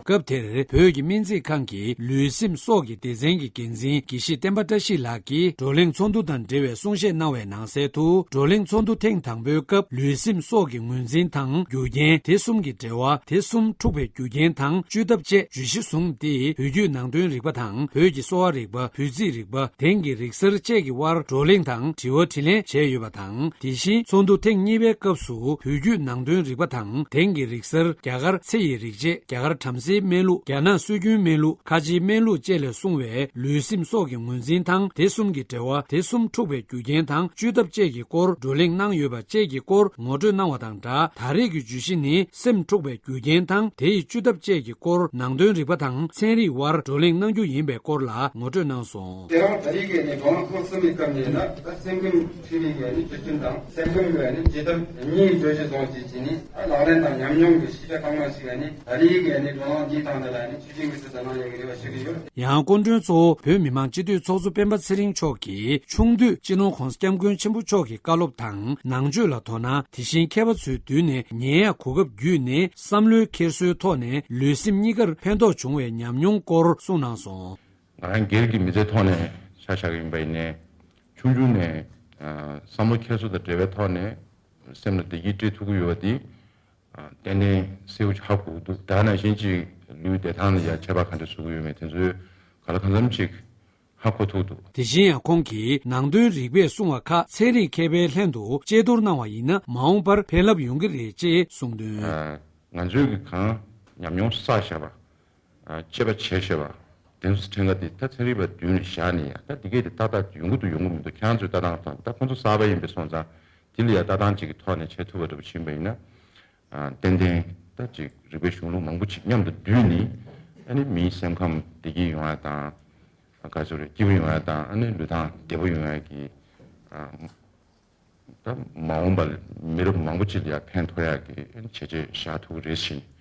སྐབས་དེར་བོད་ཀྱི་སྨན་རྩིས་ཁང་གི་ལུས་སེམས་སྲོག་གི་སྡེ་ཚན་གྱི་འགན་འཛིན་དགེ་བཤེས་བསྟན་པ་བཀྲ་ཤིས་ལགས་ཀྱིས་བགྲོ་གླེང་ཚོགས་འདུ་དང་འབྲེལ་བའི་གསུང་བཤད་གནང་བའི་ནང་གསལ་དུ། བགྲོ་གླེང་ཚོགས་འདུ་ཐེངས་དང་པོའི་སྐབས་ལུས་སེམས་སྲོག་གི་ངོས་འཛིན་དང་རྒྱུ་རྐྱེན། དེ་གསུམ་གྱི་འབྲེལ་བ། དེ་གསུམ་འཁྲུག་པའི་རྒྱུ་རྐྱེན་དང་བཅོས་ཐབས་བཅས་བརྗོད་གཞི་བཟུང་སྟེ། བོད་བརྒྱུད་ནང་དོན་རིག་པ་དང་བོད་ཀྱི་གསོ་བ་རིག་པ། བོད་རྩིས་རིག་པ། དེང་གི་རིག་གསར་བཅས་ཀྱི་དབར་བགྲོ་གླེང་དང་དྲི་བ་དྲིས་ལན་བྱས་ཡོད་པ་དང་། དེ་བཞིན་ཚོགས་འདུ་ཐེངས་གཉིས་པའི་སྐབས་སུ་བོད་བརྒྱུད་ནང་དོན་རིག་པ་དང་དེང་གི་རིག་གསར། རྒྱ་གར་ཚེ་ཡི་རིག་བྱེད། རྒྱ་གར་བྲམ་ཟེའི་སྨན་ལུགས། རྒྱ་ནག་སྲོལ་རྒྱུན་སྨན་ལུགས། ཁ་ཆེའི་སྨན་ལུགས་བཅས་ལས་གསུངས་པའི་ལུས་སེམས་སྲོག་གི་ངོས་འཛིན་དང་དེ་གསུམ་གྱི་འབྲེལ་བ། དེ་གསུམ་འཁྲུག་པའི་རྒྱུ་རྐྱེན་དང་བཅོས་ཐབས་བཅས་ཀྱི་སྐོར་བགྲོ་གླེང་གནང་ཡོད་པ་བཅས་ཀྱི་སྐོར་ངོ་སྤྲོད་གནང་བ་དང་སྦྲགས། ད་རེས་ཀྱི་བརྗོད་གཞི་ནི་སེམས་འཁྲུག་པའི་རྒྱུ་རྐྱེན་དང་དེ་ཡི་བཅོས་ཐབས་བཅས་ཀྱི་སྐོར་ནང་དོན་རིག་པ་དང་ཚན་རིག་དབར་བགྲོ་གླེང་གནང་རྒྱུ་ཡིན་པའི་སྐོར་ལ་ངོ་སྤྲོད་གནང་སོང་། དེ་རང་ད་རེས་ཀྱི་ནི་བགྲོ་གླེང་ཚོགས་གསུམ་གྱི་སྐབས་ནས་ན། ད་སེམས་ཁམས་ཁྲིམས་ཡིག་གི་ནི་བཅོས་སྐྱོན་དང་སེམས་ཁམས་ཀྱི་ནི་བཅོས་ཐབས་གཉིས་བརྗོད་གཞི་བཟུང་བྱས་ཀྱི་ནི་ད་ལག་ལེན་དང་ཉམས་མྱོང་གི་ཤེས་བྱ་གང་མང་ཞིག་ལ་ནི་ད་རེས་ཀྱི་ནི་བགྲོ་གླེང་འདིའི་སྟེང་དེ་ལ་ནི་ཆོས་ཅན་གྱི་ཚུལ་དུ་གནང་ཡོད་ཀྱི་རེ་བ་ཞུ་གི་ཡོད། ཡང་སྐུ་མགྲོན་གཙོ་བོ་བོད་མི་མང་སྤྱི་འཐུས་ཚོགས་གཙོ་སྤེན་པ་ཚེ་རིང་མཆོག་གིས་ཆུང་དུས་སྤྱི་ནོར་༧གོང་ས་༧སྐྱབས་མགོན་ཆེན་པོ་མཆོག་གི་བཀའ་སློབ་དང་ནང་ཆོས་ལ་དོ་སྣང་། དེ་བཞིན་མཁས་པ་ཚོའི་མདུན་ནས་ཉན་ཡག་གོ་སྐབས་བརྒྱུད་ནས་བསམ་བློའི་འཁྱེར་སོའི་ཐོག་ནས་ལུས་སེམས་གཉིས་ཀར་ཕན་ཐོགས་བྱུང་བའི་ཉམས་མྱོང་སྐོར་གསུངས་གནང་སོང་། ང་རང་སྒེར་གྱི་མི་ཚེའི་ཐོག་ནས་ཆ་བཞག་གི་ཡིན་པ་ཡིན་ནའི། ཆུང་ཆུང་ནས་ཨ་བསམ་བློ་འཁྱེར་སོ་དང་འབྲེལ་བའི་ཐོག་ནས་སེམས་ལ་བདེ་སྐྱིད་སྤྲད་ཐུབ་ཀྱི་ཡོད་པ་དེ་ཨ་ཏན་ཏན་གསལ་པོ་ཧ་གོ་གི་འདུག་ད་ནང་བཞིན་ཅིག་ལུས་བདེ་ཐང་ལ་ཡང་ཁྱད་པར་ག་འདྲ་བཟོ་གི་ཡོད་མེད་དེ་ཚོའི་ག་ལ་གང་འཚམ་ཅིག་ཧ་གོ་ཐུབ་འདུག་དེ་བཞིན་ཡང་ཁོང་གིས་ནང་དོན་རིག་པས་གསུངས་པ་ཁག་ཚན་རིག་མཁས་པའི་ལྷན་དུ་དཔྱད་བསྡུར་གནང་བ་ཡིན་ན་མ་འོངས་པར་ཕན་རླབས་ཡོང་གི་རེད་ཅེས་གསུངས་དོན། ཨ་ང་ཚོས་ཀྱི་གང་ཉམས་མྱོང་བསགས་བཞག་པ། ཨ་དཔྱད་པ་བྱས་བཞག་པ། དེ་ཚོ་ཕྲན་ཁ་དེ་ད་ཚན་རིག་པ་མདུན་ལ་བཞག་ནས་ཡང་ད་འདི་གས་དེ་ཏག་ཏག་ཡོང་གི་འདུག་ཡོང་གི་མི་འདུག་ཁྱེད་རང་ཚོས་ལྟ་སྟངས་དང་ད་ཁོང་ཚོ་གསར་པ་ཡིན་པས་སོང་ཙང་དེ་ལ་ཡང་ལྟ་སྟངས་གཅིག་གི་ཐོག་ནས་བྱེད་ཐུབ་པ་འདྲ་པོ་ཕྱིན་པ་ཡིན་ན། ཨ་ཏན་ཏན་ད་ཅིག་རིག་པའི་གཞུང་ལུགས་མང་པོ་ཅིག་མཉམ་དུ་བསྡུས་ནས་ཨ་ནི་མིའི་སེམས་ཁམས་བདེ་སྐྱིད་ཡོང་ཡ་དང་། ག་ཚོད་རེད། སྐྱིད་པོ་ཡོང་ཡ་དང་ཨ་ནི་ལུས་ཐང་བདེ་པོ་ཡོང་ཡ་གི་ཨ་ད་མ་འོངས་པར་མི་རབས་མང་པོ་ཅིག་ལ་ཡང་ཕན་ཐོགས་ཡག་གི་བྱས་རྗེས་བཞག་ཐུབ་ཀྱི་རེད་ཟེར་ནས་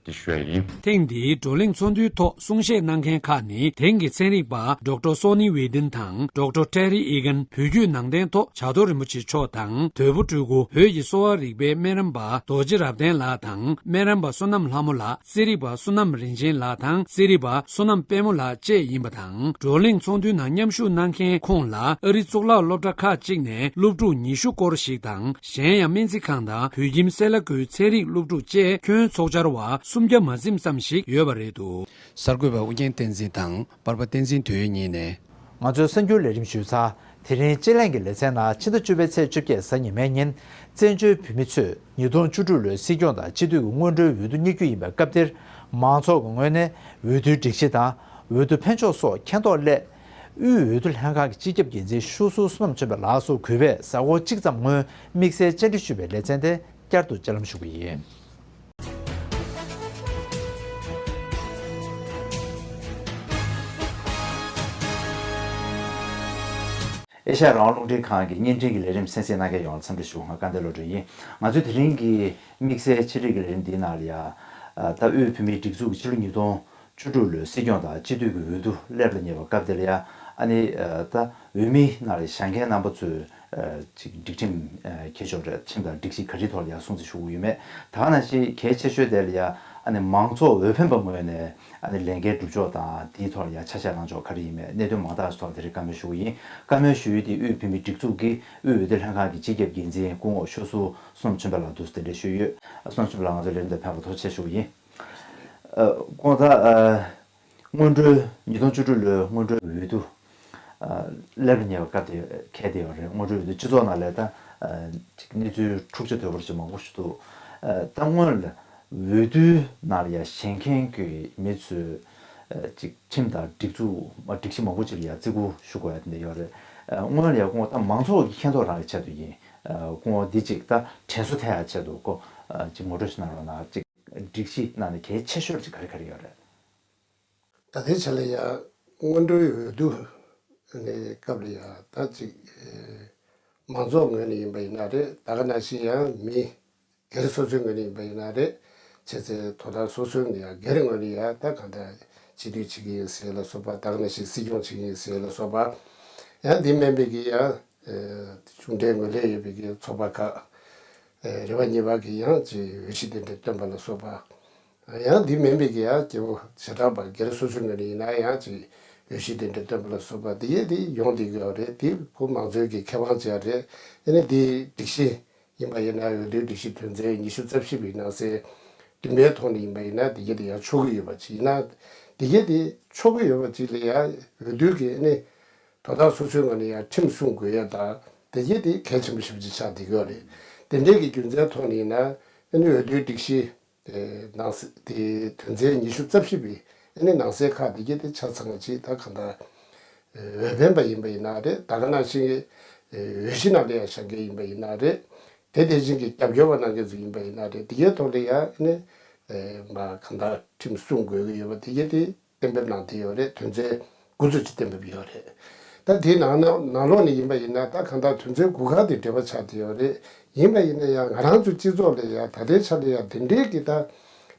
འདི་ཞུ་ཡ་ཡིན། ཐེངས་འདིའི་བགྲོ་གླེང་ཚོགས་འདུའི་ཐོག་གསུང་བཤད་གནང་མཁན་ཁག་ནི་དེང་གི་ཚན་རིག་པ་ཌོག་ཊར་སོ་ནི་ཝེ་ཏིན་དང་ཌོག་ཊར་ཊེ་རི་ཨི་གན། བོད་བརྒྱུད་ནང་བསྟན་ཐོག་བྱ་རྡོར་རིན་པོ་ཆེ་མཆོག་དང་དོལ་པོ་སྤྲུལ་སྐུ། བོད་ཀྱི་གསོ་བ་རིག་པའི་སྨན་རམས་པ་རྡོ་རྗེ་རབ་བརྟན་ལགས་དང་སྨན་རམས་པ་བསོད་ནམས་ལྷ་མོ་ལགས། རྩིས་རིག་པ་བསོད་ནམས་རིན་ཆེན་ལགས་དང་རྩིས་རིག་པ་བསོད་ནམས་དཔལ་མོ་ལགས་བཅས་ཡིན་པ་དང་། བགྲོ་གླེང་ཚོགས་འདུའི་ནང་མཉམ་ཞུགས་གནང་མཁན་ཁོང་ལ་ཨ་རི་གཙུག་ལག་སློབ་གྲྭ་ཁག་ཅིག་ནས་སློབ་ཕྲུག་ཉི་ཤུ་སྐོར་ཞིག་དང་གཞན་ཡང་སྨན་རྩིས་ཁང་དང་བོད་ཁྱིམ་སེ་ལ་ཀོའི་ཚན་རིག་སློབ་ཕྲུག་བཅས་ཁྱོན་ཚོགས་བཅར་བ་སུམ་བརྒྱ་མ་ཟིན་ཙམ་ཞིག་ཡོད་པ་རེད་འདུག་གསར་འགོད་པ་ཨུ་རྒྱན་བསྟན་འཛིན་དང་པར་པ་བསྟན་འཛིན་དོན་ཡོད་གཉིས་ནས། ང་ཚོའི་གསར་འགྱུར་ལས་རིམ་ཞུས་ཚར། དེ་རིང་དཔྱད་གླེང་གི་ལེ་ཚན་ནང་ཕྱི་ཟླ་བཅུ་པའི་ཚེས་བཅོ་བརྒྱད་གཟའ་ཉི་མའི་ཉིན། བཙན་བྱོལ་བོད་མི་ཚོས་ཉིས་སྟོང་བཅུ་དྲུག་ལོའི་སྲིད་སྐྱོང་དང་སྤྱི་འཐུས་ཀྱི་སྔོན་འགྲོའི་འོས་བསྡུ་གཉེར་རྒྱུ་ཡིན་པའི་སྐབས་དེར། མང་ཚོགས་ཀྱི་ངོས་ནས་འོས་བསྡུའི་སྒྲིག་གཞི་དང་འོས་བསྡུ་ཕན་ཕྱོགས་སོགས་མཁྱེན་རྟོགས་སླད། དབུས་འོས་བསྡུ་ལྷན་ཁང་གི་སྤྱི་ཁྱབ་འགན་འཛིན་ཤོག་ཟུར་བསོད་ནམས་ཆོས་འཕེལ་ལགས་སུ་གུས་པས་གཟའ་འཁོར་གཅིག་ཙམ་སྔོན་དམིགས་བསལ་བཅར་འདྲི་ཞུས་པའི་ལེ་ཚན་དེ་བསྐྱར་དུ་སྤྱན་ལམ་ཞུ་གི་ཡིན། ཨེ་ཤ་ཡ་རང་དབང་རླུང་འཕྲིན་ཁང་གི་བརྙན་འཕྲིན་གྱི་ལས་རིམ་གསན་གཟིགས་གནང་མཁན་ཡོངས་ལ་འཚམས་འདྲི་ཞུ། ང་སྐལ་ལྡན་བློ་གྲོས་ཡིན། ང་ཚོའི་དེ་རིང་གི་དམིགས་བསལ་ཆེད་སྒྲིག་གི་ལས་རིམ་འདིའི་ནང་ལ་ཡ། ད་དབུས་བོད་མིའི་སྒྲིག་འཛུགས་ཀྱི་ཕྱི་ལོ་ཉིས་སྟོང་བཅུ་དྲུག་ལོའི་སྲིད་སྐྱོང་དང་སྤྱི་འཐུས་ཀྱི་འོས་བསྡུ་སླེབས་ལ་ཉེ་བའི་སྐབས་དེ་ལ་ཡ། ཨ་ནི་ད་འོས་མི་ནང་ལ་བཞེངས་མཁན་རྣམ་པ་ཚོས་ཅིག་སྒྲིག་ཁྲིམས་འཁྱེར་ཆོག་རེད། ཁྲིམས་དང་སྒྲིག་གཞི་ག་རེའི་ཐོག་ལ་ཡ་སྲུང་བརྩི་ཞུ་གི་ཡོད་མེད། ད་ག་ནང་བཞིན་གལ་ཆེ་ཤོས་དེ་ལ་ཡ་ཨ་ནི་མང་ཚོགས་འོས་འཕེན་པ་ངོས་ནས་ཨ་ནི་ལས་འགན་སྒྲུབ་ཕྱོགས་དང་དེའི་ཐོག་ལ་ཡ་ཆ་བཞག་གནང་ཕྱོགས་ག་རེ་ཡིན་མེད་གནད་དོན་མང་དག་ཐོག་དེ་རིང་བཀའ་མོལ་ཞུ་གི་ཡིན། བཀའ་མོལ་ཞུ་ཡུལ་དེ་དབུས་བོད་མིའི་སྒྲིག་འཛུགས་ཀྱི་དབུས་འོས་བསྡུ་ལྷན་ཁང་གི་སྤྱི་ཁྱབ་འགན་འཛིན་སྐུ་ངོ་ཤོག་ཟུར་བསོད་ནམས་ཆོས་འཕེལ་ལགས་འདུག་སེ་གདན་འདྲེན་ཞུས་ཡོད། བསོད་ནམས་ཆོས་འཕེལ་ལགས་ང་ཚོའི་ལས་རིམ་དང་ཕན་པ་ཐོག་ཆེད་ཞུ་གི་ཡིན། ཨ་སྐུ་ངོ་ད་ཨ་སྔོན་འགྲོའི་ཉིས་སྟོང་བཅུ་དྲུག་ལོའི་སྔོན་འགྲོའི་འོས་བསྡུ་ཨ་སླེབས་ལ་ཉེ་བའི་སྐབས་དེ་གལ་ཏེ་ཡོད་རེད། སྔོན་འགྲོའི་འོས་བསྡུ་སྤྱི་ཚོགས་ནང་ལ་ད་ཨ་ཅིག་གནས་ཚུལ་འཁྲུག་ཆ་དོད་པོ་ཅིག་མང་པོ་ཞིག་འདུག་ཨ་ད་སྔོན་ལ་འོས་བསྡུའི་ནང་ལ་ཡ་བཞེངས་མཁན་གྱི་མི་ཚོས་ཨ་ཅིག་ཁྲིམས་དང་སྒྲིག་འཛུགས་མ་སྒྲིག་གཞི་མང་པོ་ཅིག་ལ་ཡ་བརྩི་བཀུར་ཞུ་དགོས་ཡ་དེ་འདྲ་ཡོད་རེད། ཨ་སྔོན་ལ་ཡ་སྐུ་ངོ་ད་མང་ཚོགས་ཀྱི་མཁྱེན་རྟོགས་རང་གི་ཆེད་དུ་ཡིན། ཨ་སྐུ་ངོ་འདི་ཅིག་ད་དྲན་གསོ་ཐེབས་ཡ་ཆེད་དུ་ཀོ་ཨ་ཅིག་ངོ་སྤྲོད་ཞིག་གནང་རོགས་གནང་། ཅིག་སྒྲིག་གཞི་ནང་ནས་གལ་ཆེ་ཤོས་ཅིག་ག་རེ་ག་རེ་ཡོད་རེད། ད་ལྟའི་ཆ་ལ་ཡང་སྔོན་འགྲོའི་འོས་བསྡུ་ནས་སྐབས་ལ་ཡང་ད་ཅིག་ཨེ་མང་ཚོགས་ངོས་ནས་ཡིན་པ་ཡིན་ན་རེད། ད་ག་ནང་བཞིན་ཡང་མི་སྒེར་སོ་སོའི་ངོས་ནས་ཡིན་པ་ཡིན་ན་རེད། བྱས་ཙང་དོ་བདག་སོ་སོའི་ངོས་ནས་ཡང་སྒེར་ངོས་ནས་ཡང་ད་གང་ལྟར་སྤྱི་འཐུས་བྱེད་ཀྱི་ཡིན་ཟེར་ལ་སོགས་པ། ད་ག་ནང་བཞིན་སྲིད་སྐྱོང་བྱེད་ཀྱི་ཡིན་ཟེར་ལ་སོགས་པ། ཡང་འདི་མིན་པའི་གི་ཡང་ཨེ་གཞུང་འབྲེལ་ངོས་ལེན་ཡོད་པའི་གི་ཚོགས་པ་ཁག་ཨེ་རེ་བ་གཉིས་པ་གི་ཡང་ཅིག་འོས་གཞི་དེ་འདྲ་བཏོན་པ་ལ་སོགས་པ། ཡང་འདི་མིན་པའི་གི་ཡང་སྐྱེ་བོ་བྱེ་བྲག་པ་སྒེར་སོ་སོའི་ངོས་ནས་ཡིན་ན་ཡང་ཅིག་འོས་གཞི་དེ་འདྲ་བཏོན་པ་ལ་སོགས་པ་དེ་ཡས་དེ་ཡོང་བསྡད་ཀྱི་ཡོད་རེད། དེ་ཁོ་མང་གཙོའི་གི་ཁེ་དབང་ཅིག་རེད། ཨ་ནི་དེའི་སྒྲིག་གཞི་ཡིན་པ་ཡིན་ན་འོས་བསྡུའི་སྒྲིག་གཞི་དོན་ཚན་ཉི་ཤུ་རྩ་བཞི་པའི་ནང་གསལ་བདུན་པའི་ཐོག་ནས་ཡིན་པ་ཡིན་ན་དེ་གས་དེ་ཡང་ཆོག་གི་ཡོད་པ་ཅིག་ཡིན་ན། དེ་གས་དེ་ཆོག་གི་ཡོད་པ་ཅིག་ལ་ཡང་འོས་བསྡུ་གི་ཨ་ནི་དོ་བདག་སོ་སོའི་ངོས་ནས་ཡང་ཁྲིམས་སྲུང་དགོས་ཡ་དང་དེ་གས་དེ་གལ་ཆེན་པོ་ཞེ་པོ་ཅིག་ཆགས་བསྡད་ཀྱི་ཡོད་རེད། དེ་འདྲའི་གི་རྒྱུ་མཚན་ཐོག་ནས་ཡིན་ན་ཨ་ནི་འོས་བསྡུའི་སྒྲིག་གཞི་དེ་ནང་གསེས་དེ་དོན་ཚན་ཉི་ཤུ་རྩ་བཞི་པའི་ཨ་ནི་ནང་གསེས་ཁག་དེ་གས་དེ་ཆ་ཚང་བ་ཅིག་ད་གང་ལྟར་འོས་འཕེན་པ་ཡིན་པ་ཡིན་ན་རེད། ད་ག་ནང་བཞིན་གྱི་འོས་གཞི་ནང་ལ་ཡང་བཞེངས་མཁན་ཡིན་པ་ཡིན་ན་རེད། དེ་དེ་བཞིན་གྱི་རྒྱབ་སྐྱོར་བ་གནང་མཁན་ཚོ་ཡིན་པ་ཡིན་ན་རེད། དེ་གའི་ཐོག་ལ་ཡང་ནི་མ་གང་ལྟར་ཁྲིམས་སྲུང་དགོས་ཀྱི་ཡོད་པ་དེ་གའི་དེ་གཏན་འབེབས་གནང་བསྡད་ཡོད་རེད། དོན་ཚན་དགུ་ཚོ་ཅིག་གཏན་འབེབས་ཡོད་རེད། ད་དེའི་ནང་ནང་ནང་ལོགས་ནས་ཡིན་པ་ཡིན་ན་ད་གང་ལྟར་དོན་ཚན་དགུ་ཁག་དེ་འབྲེལ་བ་ཆགས་བསྡད་ཡོད་རེད། ཡིན་པ་ཡིན་ན་ཡང་ང་རང་ཚོ་སྤྱི་ཚོགས་ལ་ཡང་ད་ལྟའི་ཆ་ལ་ཡང་དེ་འདྲའི་གི་ད་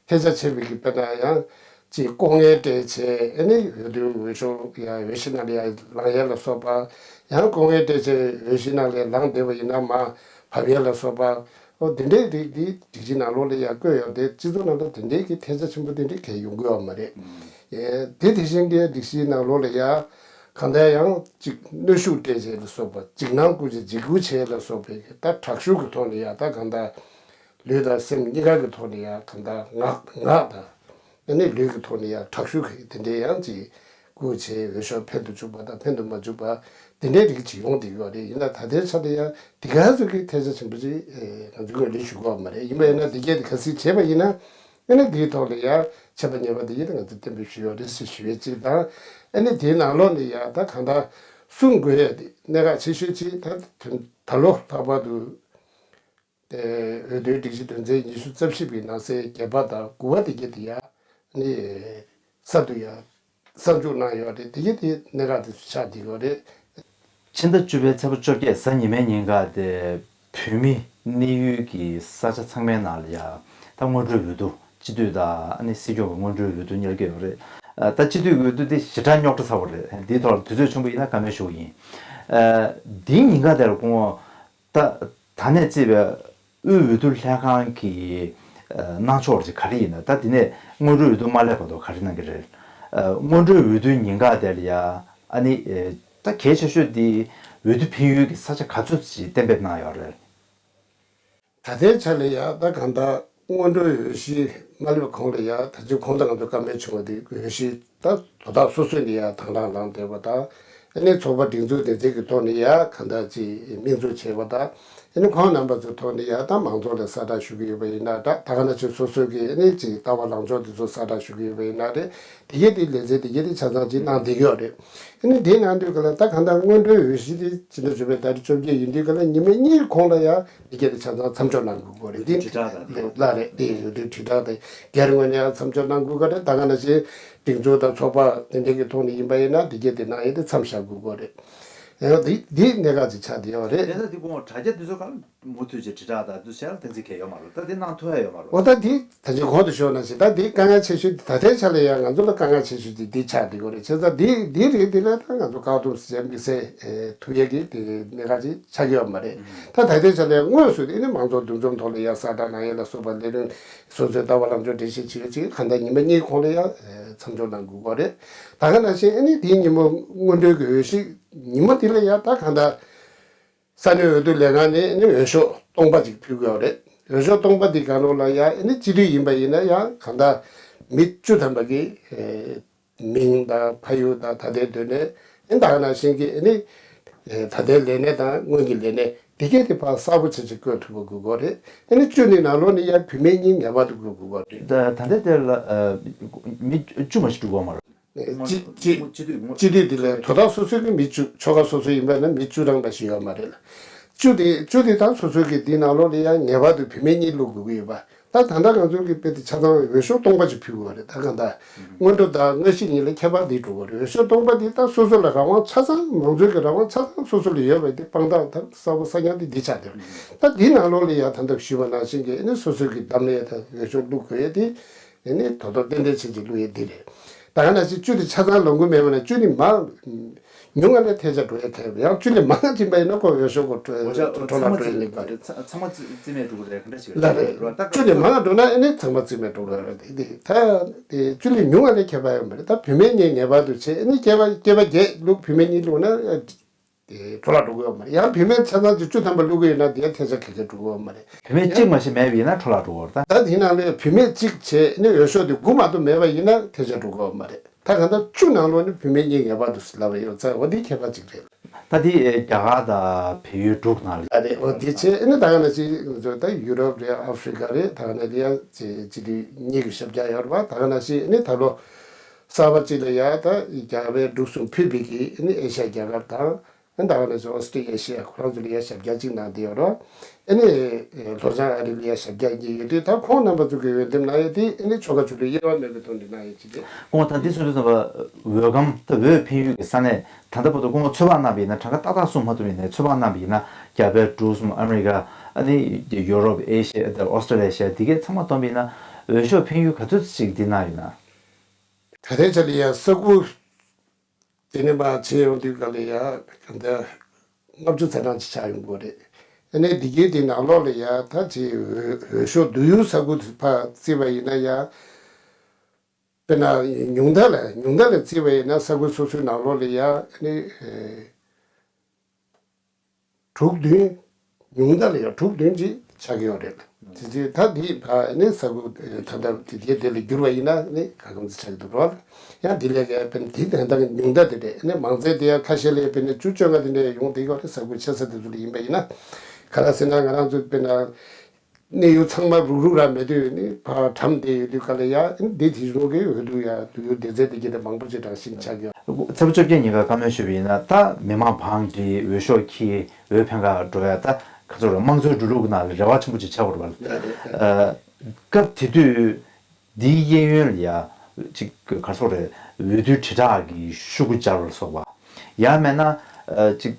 ཐལ་ཆ་ཆེ་བའི་གི་དཔེར་ན་ཡང་ཅིག་ལྐོག་རྔན་སྤྲད་བྱས་ཨ་ནི་འོས་བསྡུ་འོས་ཤོག་ཡ་འོས་གཞི་ནང་ལ་ཡ་ལངས་ཡ་ལ་སོགས་པ། ཡང་ལྐོག་རྔན་སྤྲད་བྱས་འོས་གཞི་ནང་ལ་ལངས་བསྡད་པ་ཡིན་ན་མར་བབས་ཡ་ལ་སོགས་པ། ཨོ་དེ་འདྲའི་རིགས་འདི་སྒྲིག་གཞི་ནང་ལོགས་ལ་ཡ་བཀོད་ཡོད་དེ་སྤྱི་ཚོགས་ནང་ལ་དེ་འདྲའི་གི་ཐལ་ཆ་ཆེན་པོ་དེ་འདྲའི་གལ་ཡོང་གི་ཡོད་མ་རེད། ཨེ་དེ་དེ་བཞིན་གྱི་སྒྲིག་གཞིའི་ནང་ལོགས་ལ་ཡ་གང་ལྟར་ཡང་ཅིག་གནོན་ཤུགས་སྤྲད་བྱས་ལ་སོགས་པ་འཇིགས་སྣང་སྐུལ་བྱས་འཇིགས་སྐུལ་བྱས་ལ་སོགས་པའི་ད་དྲག་ཤུགས་ཀྱི་ཐོག་ནས་ཡ་ད་གང་ལྟར་ལུས་དང་སེམས་གཉིས་ཀ་གི་ཐོག་ནས་ཡ་གང་ལྟར་ངག་ངག་དང་། ཨ་ནི་ལུས་ཀྱི་ཐོག་ནས་ཡང་དྲག་ཤུགས་ཀྱིས་དེ་འདྲའི་ཡང་ཅིག་བསྐུལ་བྱས་འོས་ཤོག་འཕེན་དུ་བཅུག་པ་དང་འཕེན་དུ་མ་བཅུག་པ་དེ་འདྲའི་རིགས་ཅིག་ཡོང་བསྡད་ཡོད་རེད། ཡིན་ན་ད་ལྟའི་ཆ་ལ་ཡང་དེ་ག་ཚོད་ཀྱི་ཐལ་ཆ་ཆེན་པོ་ཅིག་ཨེ་ང་ཚོས་ངོས་ལེན་ཞུ་གི་ཡོད་མ་རེད། ཡིན་པ་ཡིན་ན་དེ་གས་དེ་གལ་སྲིད་བྱས་པ་ཡིན་ན་ཨ་ནི་དེའི་ཐོག་ལ་ཡང་ཆད་པ་ཉེས་པ་དེ་གས་དེ་ང་ཚོས་གཏན་འབེབས་ཞུས་ཡོད་རེད་ཟེར་ཞུ་ཡས་ཅིག་དང་། ཨ་ནི་དེའི་ནང་ལོགས་ནས་ཡང་ད་གང་ལྟར་སྲུང་དགོས་ཡས་དེ་གནད་འགག་ཆེ་ཤོས་ཅིག་ད་ད་ལོ་ལྷག་པར་དུ། དེ་འོས་བསྡུའི་སྒྲིག་གཞི་དོན་ཚན་ཉི་ཤུ་རྩ་བཞི་པའི་ནང་གསེས་བརྒྱད་པ་དང་དགུ་པ་དེ་གྱད་དེ་ཡང་ནི་གསར་དུ་ཡང་གསར་འཇུག་གནང་ཡོད་རེད། དེ་གྱད་དེ་གནད་འགག་དེ་ཚོ་ཆགས་བསྡད་ཡོད་རེད། ཕྱི་ཟླ་བཅུ་པའི་ཚེས་པ་བཅོ་བརྒྱད་གཟའ་ཉི་མའི་ཉིན་ཀ་དེ་བོད་མི་གནས་ཡུལ་གྱི་ས་ཆ་ཚང་མའི་ནང་ལ་ཡང་ད་སྔོན་འགྲོའི་འོས་བསྡུ་སྤྱི་འཐུས་དང་ཨ་ནི་སྲིད་སྐྱོང་གི་སྔོན་འགྲོའི་འོས་བསྡུ་གཉེར་གྱི་ཡོད་རེད། ད་སྤྱི་འཐུས་འོས་བསྡུ་དེ་ཞེ་དྲག་རྙོག་དྲ་ཚ་པོ་རེད། འདིའི་ཐོག་ལ་དུས་ཚོད་ཆུང་པོ་ཡིན་ན་བཀའ་མོལ་ཞུ་གི་ཡིན། འདིའི་ཉིན་ཀ་དེར་སྐུ་ངོ། ད་ད་ནས་བརྩིས་པའི་དབུས་འོས་བསྡུ་ལྷན་ཁང་གི་གནང་ཕྱོགས་ཅིག་ག་རེ་ཡིན་ན། ད་འདི་ནས་སྔོན་འགྲོའི་འོས་བསྡུ་མ་སླེབས་བར་དུ་ག་རེ་གནང་གི་རེད། སྔོན་འགྲོའི་འོས་བསྡུའི་ཉིན་ཀ་དེར་ཡ་ཨ་ནི་ད་གལ་ཆེ་ཤོས་དེ་འོས་བསྡུ་འཕེན་ཡུལ་གྱི་ས་ཆ་ག་ཚོད་ཅིག་གཏན་འབེབས་གནང་ཡོད་རེད། ད་ལྟའི་ཆ་ལ་ཡ་ད་གང་ལྟར་སྔོན་འགྲོའི་འོས་གཞི་མ་སླེབས་གོང་ལ་ཡ་ད་ཅི་གོང་དུ་ང་ཚོ་བཀའ་མོལ་བྱུང་བ་དེ་འོས་གཞི་ད་དོ་བདག་སོ་སོས་ནས་ཡ་དང་བླངས་ལངས་བསྡད་པ་དང་། ཨ་ནི་ཚོགས་པ་སྒྲིག་འཛུགས་སྡེ་ཚན་གྱི་ཐོག་ནས་ཡ་གང་ལྟར་ཅིག་དམིགས་འཛུགས་བྱས་པ་དང་། ཨ་ནི་ཁོང་རྣམ་པ་ཚོའི་ཐོག་ནས་ཡ་ད་མང་ཚོགས་ལ་གསལ་བསྒྲགས་ཞུ་གི་ཡོད་པ་ཡིན་ན་འདྲ། ད་ག་ནང་བཞིན་སོ་སོའི་གི་ཨ་ནི་ཅིག་ལྟ་བ་ལངས་ཕྱོགས་དེ་ཚོ་གསལ་བསྒྲགས་ཞུ་གི་ཡོད་པ་ཡིན་ན་རེད། དེ་གས་དེ་ལས་འཛིན་དེ་གས་དེ་ཆ་ཚང་ཅིག་གནང་བསྡད་ཀྱི་ཡོད་རེད། ཨ་ནི་དེ་གནང་དུས་ག་ལ་ད་གང་ལྟར་སྔོན་འགྲོའི་འོས་གཞི་དེ་སྤྱི་ཟླ་བཅུ་པའི་ཟླ་རེ་བཅོ་བརྒྱད་ཡིན་དུས་ག་ལ་ཉི་མ་གཉིས་གོང་ལ་ཡ་དེ་གས་དེ་ཆ་ཚང་མཚམས་འཇོག་གནང་དགོས་ཀྱི་རེད། འདི་དྲིལ་བསྒྲགས་དང་དེ་ལ་རེད། དེ་ཡོད་དུས་དྲིལ་བསྒྲགས་དེ་སྒེར་ངོས་ནས་ཡང་མཚམས་འཇོག་གནང་དགོས་ཀྱི་རེད། ད་ག་ནང་བཞིན་སྒྲིག་འཛུགས་དང་ཚོགས་པ་དེ་འདྲའི་གི་ཐོག་ནས་ཡིན་པ་ཡིན་ན་དེ་གས་དེ་གནང་ཡས་དེ་མཚམས་བཞག་དགོས་ཀྱི་རེད། ཡང་དེ་དེ་གནད་འགག་ཅིག་ཆགས་བསྡད་ཡོད་རེད། དེ་ལྟ་དེ་དགོངས་དྲ་རྒྱ་དེ་ཚོ་ག་ལ་མུ་མཐུད་ཀྱི་དྲིལ་བསྒྲགས་དང་དུ་བྱས་ལ་བསྟན་འཛིན་གལ་ཡོད་མ་རེད། ད་དེ་གནང་ཐུབ་ཡ་ཡོད་མ་རེད། འོ་ད་དེ་ད་ཅི་གོང་དུ་ཞུས་ནང་བཞིན་ད་དེ་དཀའ་ངལ་ཆེ་ཤོས་དེ་ད་ལྟའི་ཆ་ལ་ཡང་ང་ཚོ་ལ་དཀའ་ངལ་ཆེ་ཤོས་དེ་འདི་ཆགས་བསྡད་ཡོད་རེད། བྱས་ཙང་འདི་འདི་རིགས་འདི་ལ་ད་ང་ཚོ་བཀག་སྡོམ་ཟེར་མི་སེ་ཐུབ་ཡ་གི་དེ་གནད་འགག་ཅིག་ཆགས་ཀྱི་ཡོད་མ་རེད། ད་ད་ལྟའི་ཆ་ལ་ཡང་དངོས་སུ་དེ་ནི་མང་ཚོགས་འདུ་འཛོམས་ཐོག་ལ་ཡང་གསལ་བསྒྲགས་གནང་ཡ་ལ་སོགས་པ་ལས་རིམ་སོ་སོའི་ལྟ་བ་ལམ་སྦྱོང་འགྲེལ་བཤད་བྱེད་ཡ་ཅིག་གང་ལྟར་ཉི་མ་གཉིས་གོང་ལ་ཡང་མཚམས་འཇོག་གནང་དགོས་ཀྱི་རེད། ད་ག་ནང་བཞིན་ཨ་ནི་དེའི་ཉིན་མོ་སྔོན་འགྲོའི་གི་འོས་གཞི་ཉིན་མོ་དེ་ལ་ཡང་ད་གང་ལྟར། ས་གནས་འོས་བསྡུ་ལས་ཁང་ནས་ནི་འོས་ཤོག་སྟོང་པ་ཅིག་ཕུལ་དགོས་རེད། འོས་ཤོག་སྟོང་པ་འདི་གང་རུང་ལ་ཡང་ནི་སྤྱི་འཐུས་ཡིན་པ་ཡིན་ན་ཡང་གང་ལྟར་མི་བཅུ་ཐམ་པ་གི་ཨེ་མིང་དང་ཕ་ཡུལ་དང་ད་ལྟའི་སྡོད་གནས་ཨེ་ད་ག་ནང་བཞིན་གྱི་ནི་ཨེ་ད་ལྟའི་ལས་གནས་དང་སྔོན་གྱི་ལས་གནས་འདི་གས་དེ་ཕར་གསལ་པོ་བྱས་ཅིག་བཀོད་ཐུབ་པ་དགོས་ཀྱི་རེད། ཨེ་ནི་བཅུ་ནི་ནང་ལོགས་ནས་ཡང་བུད་མེད་གཉིས་ངེས་པར་དུ་དགོས་དགོས་ཀྱི་རེད། ད་ད་ལྟའི་དེ་ལ་ཨ་མི་བཅུ་མ་ཞིག་འགྲོ་གི་ཡོད་མ་རེད། སྤྱི་སྤྱི་སྤྱི་འཐུས་སྤྱི་འཐུས་དེ་ལས་དོ་བདག་སོ་སོའི་གི་མི་བཅུ་ཆོལ་ཁ་སོ་སོ་ཡིན་པ་ན་མི་བཅུ་རང་འདྲ་ཞིག་ཡོད་མ་རེད་ལ། བཅུ་དེ་བཅུ་དེ་དང་སོ་སོའི་གི་དེའི་ནང་ལོགས་ལ་ཡང་ངེས་པར་དུ་བུད་མེད་གཉིས་བླུག་དགོས་ཀྱི་ཡོད་པ། ད་ད་ལྟ་ང་ཚོའི་གི་དཔེ་དེ་ཆ་ཚང་འོས་ཤོག་སྟོང་པ་ཅིག་ཕུལ་དགོས་རེད། ད་གང་ལྟར་སྔོན་འགྲོ་དང་དངོས་གཞི་གཉིས་ལ་ཁྱད་པར་འདི་འགྲོ་དགོས་རེད། འོས་ཤོག་སྟོང་པ་དེ་ད་སོ་སོ་ལ་རང་དབང་ཆ་ཚང་མང་གཙོའི་གི་རང་དབང་ཆ་ཚང་སོ་སོ་ལ་ཡོད་པ་དེ་དཔང་རྟགས་ད་གསལ་པོ་གསལ་རྐྱང་དེ་འདི་ཆགས་བསྡད་རེད། ད་འདིའི་ནང་ལོགས་ལ་ཡང་ད་ལྟ་ཞུས་པ་ནང་བཞིན་གི་ཨ་ནི་སོ་སོའི་གི་འདམ་ལ་ཡང་ད་འོས་ཤོག་བླུག་དགོས་ཡ་དེ། དེ་ནི་དོ་དོ་ཏན་ཏན་བྱེད་ཅིག་བླུག་ཡས་འདི་རེད། ད་ག་ནང་བཞིན་བཅུ་དེ་ཆ་ཚང་ལོངས་སྐུ་མེད་པ་ན་བཅུ་ནི་མ། ཉུང་ང་ལས་ཐལ་ཆ་འགྲོ་ཡ་ཐལ། ཡང་བཅུ་ལས་མང་ང་ཕྱིན་པ་ཡིན་ན་ཁོ་འོས་ཤོག་གོ་འཕྲོ་འོ་ཅག་འཕྲོ་ཚང་ལ་མ་འགྲོ་ཡ་ལེགས་པ་རེད། ཚང་མ་རྩིས་རྩིས་མེད་འགྲོ་གི་རེད། ག་འདྲ་ཞིག་ལ་རེད། རེད་རོ་ད་བཅུ་ལས་མང་ང་འགྲོ་ན་ཨ་ནི་ཚང་མ་རྩིས་མེད་འགྲོ་གི་རེད། དེ་ད་དེ་བཅུ་ལས་ཉུང་ང་ལས་ཁྱད་པར་ཡོད་མ་རེད། ད་བུད་མེད་གཉིས་ངེས་པར་དུ་བྱེད། ཨ་ནི་སྐྱེས་པ་སྐྱེས་པ་བརྒྱད་བླུག་བུད་མེད་གཉིས་བླུག་ན་དེ་འཕྲོ་བརླག་འགྲོ་གི་ཡོད་མ་རེད། ཡང་བུད་མེད་ཆ་ཚང་གཅིག་བཅུ་ཐམ་པ་བླུག་གི་ཡོད་ན་དེ་ཡང་ཐལ་ཆ་ག་གེ་འགྲོ་གི་ཡོད་མ་རེད། བུད་མེད་གཅིག་མ་གཏོགས་མེད་པ་ཡིན་ན་འཕྲོ་བརླག་འགྲོ་གི་ཡོད་རེད་ད། ད་དེ་ནང་ལས་བུད་མེད་གཅིག་བྱས་ནས་འོས་ཤོག་དེ་དགུ་མ་གཏོགས་མེད་པ་ཡིན་ན་ཐལ་ཆ་འགྲོ་གི་ཡོད་མ་རེད། ད་གང་ལྟར་བཅུ་ནང་ལོགས་ནས་བུད་མེད་གཉིས་ངེས་པར་དུ་ལབ་པ་ཡོད་ཙང་འོ་དེ་ཁྱད་པར་གཅིག་རེད། ད་དེ་རྒྱ་གར་དང་བལ་ཡུལ་འབྲུག་ནང་ལ། ཨ་རེད། འོ་དེ་བྱས་ཨ་ནི་ད་ག་ནང་བཞིན་ང་ཚོ་ད་ཡུ་རོབ་རེད། ཨ་ཧྥི་རི་ཀ་རེད། ད་ག་ནང་ལ་ཡ་སྤྱི་སྤྱི་འཐུས་གཉིས་ཀྱི་ཞབས་བཀྱག་ཡོད་རེད་པ། ད་ག་ནང་བཞིན་ཨ་ནི་ད་ལོ་གསར་པ་གཅིག་ལ་ཡ་ད་རྒྱ་བལ་འབྲུག་གསུམ་ཕུད་པའི་གི་ཨ་ནི་ཨེ་ཤ་ཡ་རྒྱལ་ཁབ་དང་། ཨ་ནི་ད་ག་ནང་བཞིན་ཨོ་སི་ཀྲི་ཡ་ཤི་ཡ་ཁོ་རང་ཚོ་ལ་ཡ་ཞབས་བཀྱག་གཅིག་གནང་བསྡད་ཡོད་རེད། ཨ་ནི་ལྷོ་བྱང་ཨ་རི་ལ་ཡ་ཞབས་བཀྱག་གཉིས་ཡོད་དུས་ད་ཁོང་རྣམ་པ་ཚོ་གི་འོས་འདེམས་གནང་ཡ་དེ་ཨ་ནི་ཆོལ་ཁ་ཆོས་ལུགས་དབྱེ་བ་མེད་པའི་ཐོག་ནས་གནང་ཡ་གཅིག་རེད། ཁོང་ད་འདི་གསུངས་དུས་ཙམ་པ་འོས་སྒང་ད་འོས་འཕེན་ཡུལ་གྱི་ས་གནས། ད་ལྟ་བར་དུ་སྐུ་ངོ་ཚོད་དཔག་གནང་བ་ཡིན་ན་གྲངས་ཀ་ཏག་ཏག་གསུངས་མ་ཐུབ་པ་ཡིན་ནའི་ཚོད་དཔག་གནང་བ་ཡིན་ན་རྒྱ་བལ་འབྲུག་གསུམ། ཨ་མི་རི་ཀ། ཨ་ནི་ཡུ་རོབ། ཨེ་ཤི་ཡ། ཨོ་སི་ཀྲི་ལི་ཡ། ཨེ་ཤི་ཡ་འདི་གས་ཚང་མ་བསྡོམས་པ་ཡིན་ན་འོས་ཤོག་འཕེན་ཡུལ་ག་ཚོད་ཅིག་འདི་ན་ཡོད་ན། ད་ལྟའི་ཆ་ལ་ཡ་ས་ཁུལ་དེ་ནས་མར་བྱས་ཡོང་དུས་ག་ལ་ཡ་ག་འདྲ་ལྔ་བཅུ་ཚེས་གྲངས་ཅིག་ཆགས་ཡོང་གི་རེད། ཨ་ནི་འདི་གའི་དེ་ནང་ལོགས་ལ་ཡ་ད་ཅིག་འོས་འོས་ཤོག་བསྡུ་ཡུལ་ས་ཁུལ་དུ་ཕར་བརྩིས་པ་ཡིན་ན་ཡ། དཔེར་ན་ཉུང་མཐའ་ལ་ཉུང་མཐའ་ལ་བརྩིས་པ་ཡིན་ན་ས་ཁུལ་སོ་སོའི་ནང་ལོགས་ལ་ཡ་ཨ་ནི་དྲུག་བདུན། ཉུང་མཐའ་ལ་ཡ་དྲུག་བདུན་ཅིག་ཆགས་ཀྱི་ཡོད་རེད། དེ་དུས་ད་འདི་ཨ་ནི་ས་ཁུལ་ད་ལྟ་དེ་དེ་དེ་ལ་བསྒྱུར་བ་ཡིན་ན་ཨ་ནི་ག་གམ་ཚོད་ཆགས་ཀྱི་འདུག་རོགས། ཡང་དེ་ལས་ཀ་དཔེར་ན་དེ་ད་ལྟ་ཉུང་མཐའ་དེ་རེད། ཨ་ནི་མང་ཚད་དེ་ཡ་ཁ་ཤས་ལ་དཔེར་ན་བཅུ་བཅོ་ལྔ་དེ་འདྲ་ཡོང་བསྡད་ཀྱི་ཡོད་རེད། ས་ཁུལ་ཆེ་ས་དེ་ཚོ་ལ་ཡིན་པ་ཡིན་ན། ག་རེ་ཟེར་ན་ང་རང་ཚོ་དཔེར་ན། གནས་ཡུལ་ཚང་མ་རུག་རུག་ར་མེད་དུས་ནི་ཕར་གྲམ་བསྡད་ཡོད་དུས་ག་ལ་ཡ་འདི་དེ་རུ་གི་འོས་བསྡུ་ཡ་བསྡུ་ཡུལ་སྡེ་ཚན་དེ་གྱད་དེ་མང་པོ་ཅིག་རང་བཞིན་ཆགས་ཡོད། ཚེས་པ་བཅོ་བརྒྱད་ཉིན་ཀ་བཀའ་མོལ་ཞུས་པ་ཡིན་ན་ད་མི་མང་བང་སྒྲིག་འོས་ཤོག་འཁྱེར་འོས་འཕེན་ག་འགྲོ་ཡ་ད་ག་ཚོད་རེད། དམངས་གཙོའི་འགྲོ་ལུགས་ནང་ལ་རེ་བ་ཆེན་པོ་ཅིག་ཆགས་དགོས་རེད་པ། སྐབས་དེ་དུས་འདིའི་གཡས་གཡོན་ལ་ཡ་ཅིག་ག་ཚོད་རེད། འོས་བསྡུའི་དྲིལ་བསྒྲགས་ཀྱི་ཤོག་གུ་སྦྱར་བ་ལ་སོགས་པ། ཡང་མིན་ན་ཅིག་